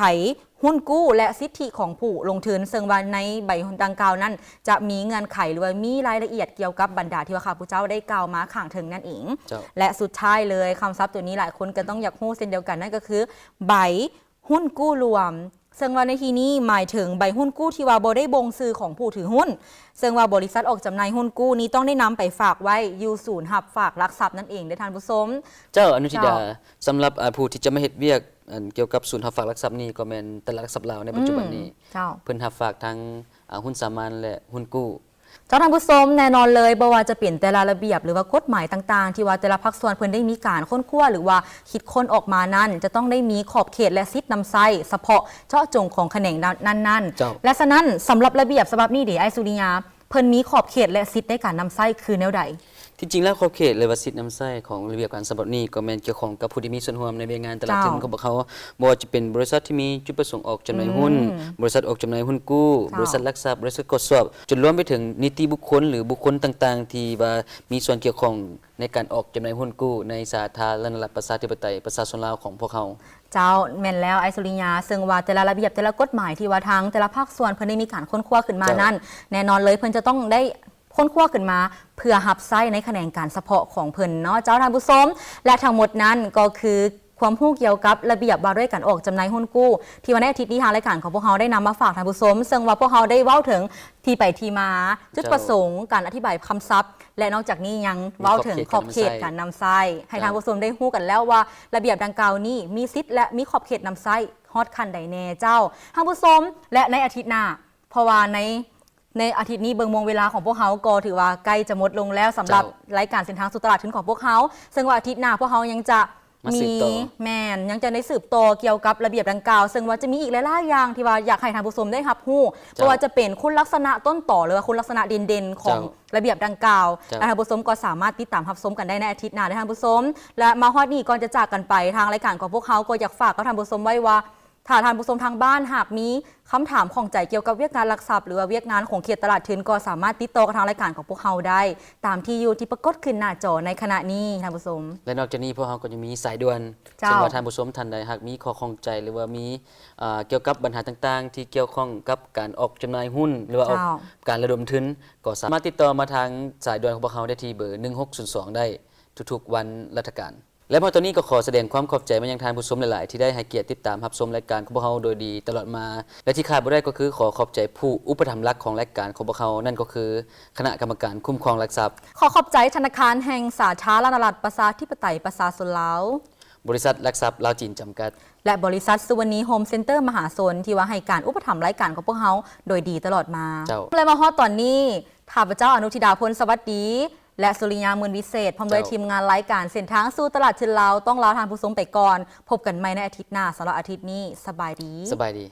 ຮຸ້ນກູ້ ແລະ ສິດທິຂອງຜູ້ລົງທຶນ, ເຊິ່ງວ່າໃນໃບດັ່ງກ່າວນັ້ນຈະມີເງື່ອນໄຂ ຫຼືວ່າມີລາຍລະອຽດກ່ຽວກັບບັນດາທີ່ວ່າຂ້າພະເຈົ້າໄດ້ກ່າວມາຂ້າງເທິງນັ້ນເອງ. ເຈົ້າ. ແລະ ສຸດທ້າຍເລີຍ ຄຳສັບໂຕນີ້ຫຼາຍຄົນກໍຕ້ອງຢາກຮູ້ເຊັ່ນດຽວກັນ, ນັ້ນກໍຄືໃບ ຮຸ້ນກູ້ລວມ, ເຊິ່ງວ່າໃນທີ່ນີ້ໝາຍເຖິງໃບຮຸ້ນກູ້ທີ່ວ່າບໍ່ໄດ້ບົ່ງຊື່ຂອງຜູ້ຖືຮຸ້ນ, ເຊິ່ງວ່າບໍລິສັດອອກຈຳໜ່າຍຮຸ້ນກູ້ນີ້ຕ້ອງໄດ້ນຳໄປຝາກໄວ້ຢູ່ສູນຮັບຝາກຫຼັກຊັບນັ້ນເອງເດີທ່ານຜູ້ຊົມ. ເຈົ້າ ອະນຸທິດາ. ເຈົ້າ. ສຳລັບ ອາ ຜູ້ທີ່ຈະມາເຮັດວຽກ ອັນ ກ່ຽວກັບສູນຮັບຝາກຫຼັກຊັບນີ້ ກໍແມ່ນຕະຫຼາດຫຼັກຊັບລາວໃນປັດຈຸບັນນີ້ ອືມ ເຈົ້າ ເພິ່ນຮັບຝາກທັງ ອາ ຮຸ້ນສາມັນ ແລະ ຮຸ້ນກູ້. ເຈົ້າ ທ່ານຜູ້ຊົມ, ແນ່ນອນເລີຍ ບໍ່ວ່າຈະເປັນແຕ່ລະລະບຽບ ຫຼືວ່າກົດໝາຍຕ່າງໆ ທີ່ວ່າແຕ່ລະພາກສ່ວນເພິ່ນໄດ້ມີການຄົ້ນຄວ້າ ຫຼືວ່າຄິດຄົ້ນອອກມານັ້ນ ຈະຕ້ອງໄດ້ມີຂອບເຂດ ແລະ ສິດນຳໃຊ້ສະເພາະເຈາະຈົງຂອງຂະແໜງນັ້ນໆ. ເຈົ້າ. ແລະ ສະນັ້ນ ສຳລັບລະບຽບສະບັບນີ້ເດ ອ້າຍສຸລິຍາ ເພິ່ນມີຂອບເຂດ ແລະ ສິດໃນການນຳໃຊ້ຄືແນວໃດ? ທີ່ຈິງແລ້ວ ຂອບເຂດ ຫຼືວ່າສິດນຳໃຊ້ຂອງລະບຽບການສະບັບນີ້ ກໍແມ່ນກ່ຽວຂ້ອງກັບຜູ້ທີ່ມີສ່ວນຮ່ວມໃນວຽກງານຕະຫຼາດທຶນ ເຈົ້າ ຂອງພວກເຮົາ, ບໍ່ວ່າຈະເປັນບໍລິສັດທີ່ມີຈຸດປະສົງອອກຈຳໜ່າຍຮຸ້ນ, ອືມ ບໍລິສັດອອກຈຳໜ່າຍຮຸ້ນກູ້, ເຈົ້າ ບໍລິສັດຫຼັກຊັບ, ບໍລິສັດກວດສອບ, ຈົນລວມໄປເຖິງນິຕິບຸກຄົນ ຫຼື ບຸກຄົນຕ່າງໆ ທີ່ວ່າມີສ່ວນກ່ຽວຂ້ອງໃນການອອກຈຳໜ່າຍຮຸ້ນກູ້ໃນສາທາລະນະລັດປະຊາທິປະໄຕປະຊາຊົນລາວຂອງພວກເຮົາ. ເຈົ້າ ແມ່ນແລ້ວ ອ້າຍສຸລິຍາ, ເຊິ່ງວ່າແຕ່ລະລະບຽບ ແຕ່ລະກົດໝາຍທີ່ວ່າທາງແຕ່ລະພາກສ່ວນເພິ່ນໄດ້ມີການຄົ້ນຄວ້າຂຶ້ນມາ ເຈົ້າ ນັ້ນ ແນ່ນອນເລີຍ ເພິ່ນຈະຕ້ອງໄດ້ ຄົ້ນຄວ້າຂຶ້ນມາເພື່ອຮັບໃຊ້ໃນຂະແໜງການສະເພາະຂອງເພິ່ນເນາະ ເຈົ້າ ທ່ານຜູ້ຊົມ. ແລະ ທັງໝົດນັ້ນກໍຄືຄວາມຮູ້ກ່ຽວກັບລະບຽບວ່າດ້ວຍການອອກຈຳໜ່າຍຮຸ້ນກູ້ ທີ່ວ່າໃນອາທິດນີ້ທາງລາຍການຂອງພວກເຮົາໄດ້ນຳມາຝາກທ່ານຜູ້ຊົມ, ເຊິ່ງວ່າພວກເຮົາໄດ້ເວົ້າເຖິງທີ່ໄປທີ່ມາ, ເຈົ້າ ຈຸດປະສົງ, ການອະທິບາຍຄຳສັບ ແລະ ນອກຈາກນີ້ຍັງເວົ້າເຖິງຂອບເຂດການນຳໃຊ້ ໃຫ້ທ່ານຜູ້ຊົມໄດ້ຮູ້ກັນແລ້ວວ່າລະບຽບດັ່ງກ່າວນີ້ມີສິດ ແລະ ມີຂອບເຂດນຳໃຊ້ຮອດຂັ້ນໃດແນ່ ເຈົ້າ ທ່ານຜູ້ຊົມ. ແລະ ໃນອາທິດໜ້າ ເພາະວ່າໃນ ໃນອາທິດນີ້ເບິ່ງໂມງເວລາຂອງພວກເຮົາກໍຖືວ່າໃກ້ຈະໝົດລົງແລ້ວ ສຳລັບ ເຈົ້າ ລາຍການເສັ້ນທາງສູ່ຕະຫຼາດທຶນຂອງພວກເຮົາ, ເຊິ່ງວ່າອາທິດໜ້າພວກເຮົາຍັງຈະ ມາສືບຕໍ່ ມີ ແມ່ນ ຍັງຈະໄດ້ສືບຕໍ່ກ່ຽວກັບລະບຽບດັ່ງກ່າວ, ເຊິ່ງວ່າຈະມີອີກຫຼາຍໆຢ່າງທີ່ວ່າຢາກໃຫ້ທ່ານຜູ້ຊົມໄດ້ຮັບຮູ້, ເຈົ້າ ບໍ່ວ່າຈະເປັນຄຸນລັກສະນະຕົ້ນຕໍ ຫຼືວ່າຄຸນລັກສະນະເດັ່ນໆຂອງ ເຈົ້າ ລະບຽບດັ່ງກ່າວ, ເຈົ້າ ແລະ ທ່ານຜູ້ຊົມກໍສາມາດຕິດຕາມຮັບຊົມກັນໄດ້ໃນອາທິດໜ້າເດີທ່ານຜູ້ຊົມ. ແລະ ມາຮອດນີ້ ກ່ອນຈະຈາກກັນໄປ ທາງລາຍການຂອງພວກເຮົາກໍຢາກຝາກກັບທ່ານຜູ້ຊົມໄວ້ວ່າ ຖ້າທ່ານຜູ້ຊົມທາງບ້ານຫາກມີຄຳຖາມຂ້ອງໃຈກ່ຽວກັບວຽກງານຫຼັກຊັບ ຫຼືວ່າວຽກງານຂົງເຂດຕະຫຼາດທຶນ ກໍສາມາດຕິດຕໍ່ກັບທາງລາຍການຂອງພວກເຮົາໄດ້ ຕາມທີ່ຢູ່ທີ່ປາກົດຂຶ້ນໜ້າຈໍໃນຂະນະນີ້ທ່ານຜູ້ຊົມ. ແລະ ນອກຈາກນີ້ພວກເຮົາກໍຍັງມີສາຍດ່ວນ, ເຈົ້າ ເຊິ່ງວ່າທ່ານຜູ້ຊົມທ່ານໃດຫາກມີຂໍ້ຂ້ອງໃຈ ຫຼືວ່າມີ ເອີ ກ່ຽວກັບບັນຫາຕ່າງໆ ທີ່ກ່ຽວຂ້ອງກັບການອອກຈຳໜ່າຍຮຸ້ນ ຫຼືວ່າອອກ ເຈົ້າ ການລະດົມທຶນ ກໍສາມາດຕິດຕໍ່ມາທາງສາຍດ່ວນຂອງພວກເຮົາໄດ້ທີ່ເບີ ໜຶ່ງຫົກສູນສອງ ໄດ້ທຸກໆວັນລັດຖະການ. ແລະ ມາຮອດຕອນນີ້ກໍຂໍສະແດງຄວາມຂອບໃຈມາຍັງທ່ານຜູ້ຊົມຫຼາຍໆ ທີ່ໄດ້ໃຫ້ກຽດຕິດຕາມຮັບຊົມລາຍການຂອງພວກເຮົາໂດຍດີຕະຫຼອດມາ ແລະ ທີ່ຂາດບໍ່ໄດ້ກໍຄືຂໍຂອບໃຈຜູ້ອຸປະຖຳຫຼັກຂອງລາຍການຂອງພວກເຮົາ ນັ້ນກໍຄືຄະນະກຳມະການຄຸ້ມຄອງຫຼັກຊັບ. ຂໍຂອບໃຈທະນາຄານແຫ່ງສາທາລະນະລັດປະຊາທິປະໄຕປະຊາຊົນລາວ, ບໍລິສັດຫຼັກຊັບລາວຈີນຈຳກັດ ແລະ ບໍລິສັດສຸວັນນີໂຮມເຊັນເຕີມະຫາຊົນ ທີ່ວ່າໃຫ້ການອຸປະຖຳລາຍການຂອງພວກເຮົາໂດຍດີຕະຫຼອດມາ. ເຈົ້າ. ແລະ ມາຮອດຕອນນີ້ ຂ້າພະເຈົ້າ ອະນຸທິດາ ພົນສະຫວັດດີ ແລະ ສຸລິຍາ ໝື່ນວິເສດ ພ້ອມດ້ວຍ ເຈົ້າ ທີມງານລາຍການເສັ້ນທາງສູ່ຕະຫຼາດທຶນລາວ ຕ້ອງລາທ່ານຜູ້ຊົມໄປກ່ອນ. ພົບກັນໃໝ່ໃນອາທິດໜ້າ. ສຳລັບອາທິດນີ້ ສະບາຍດີ. ສະບາຍດີ.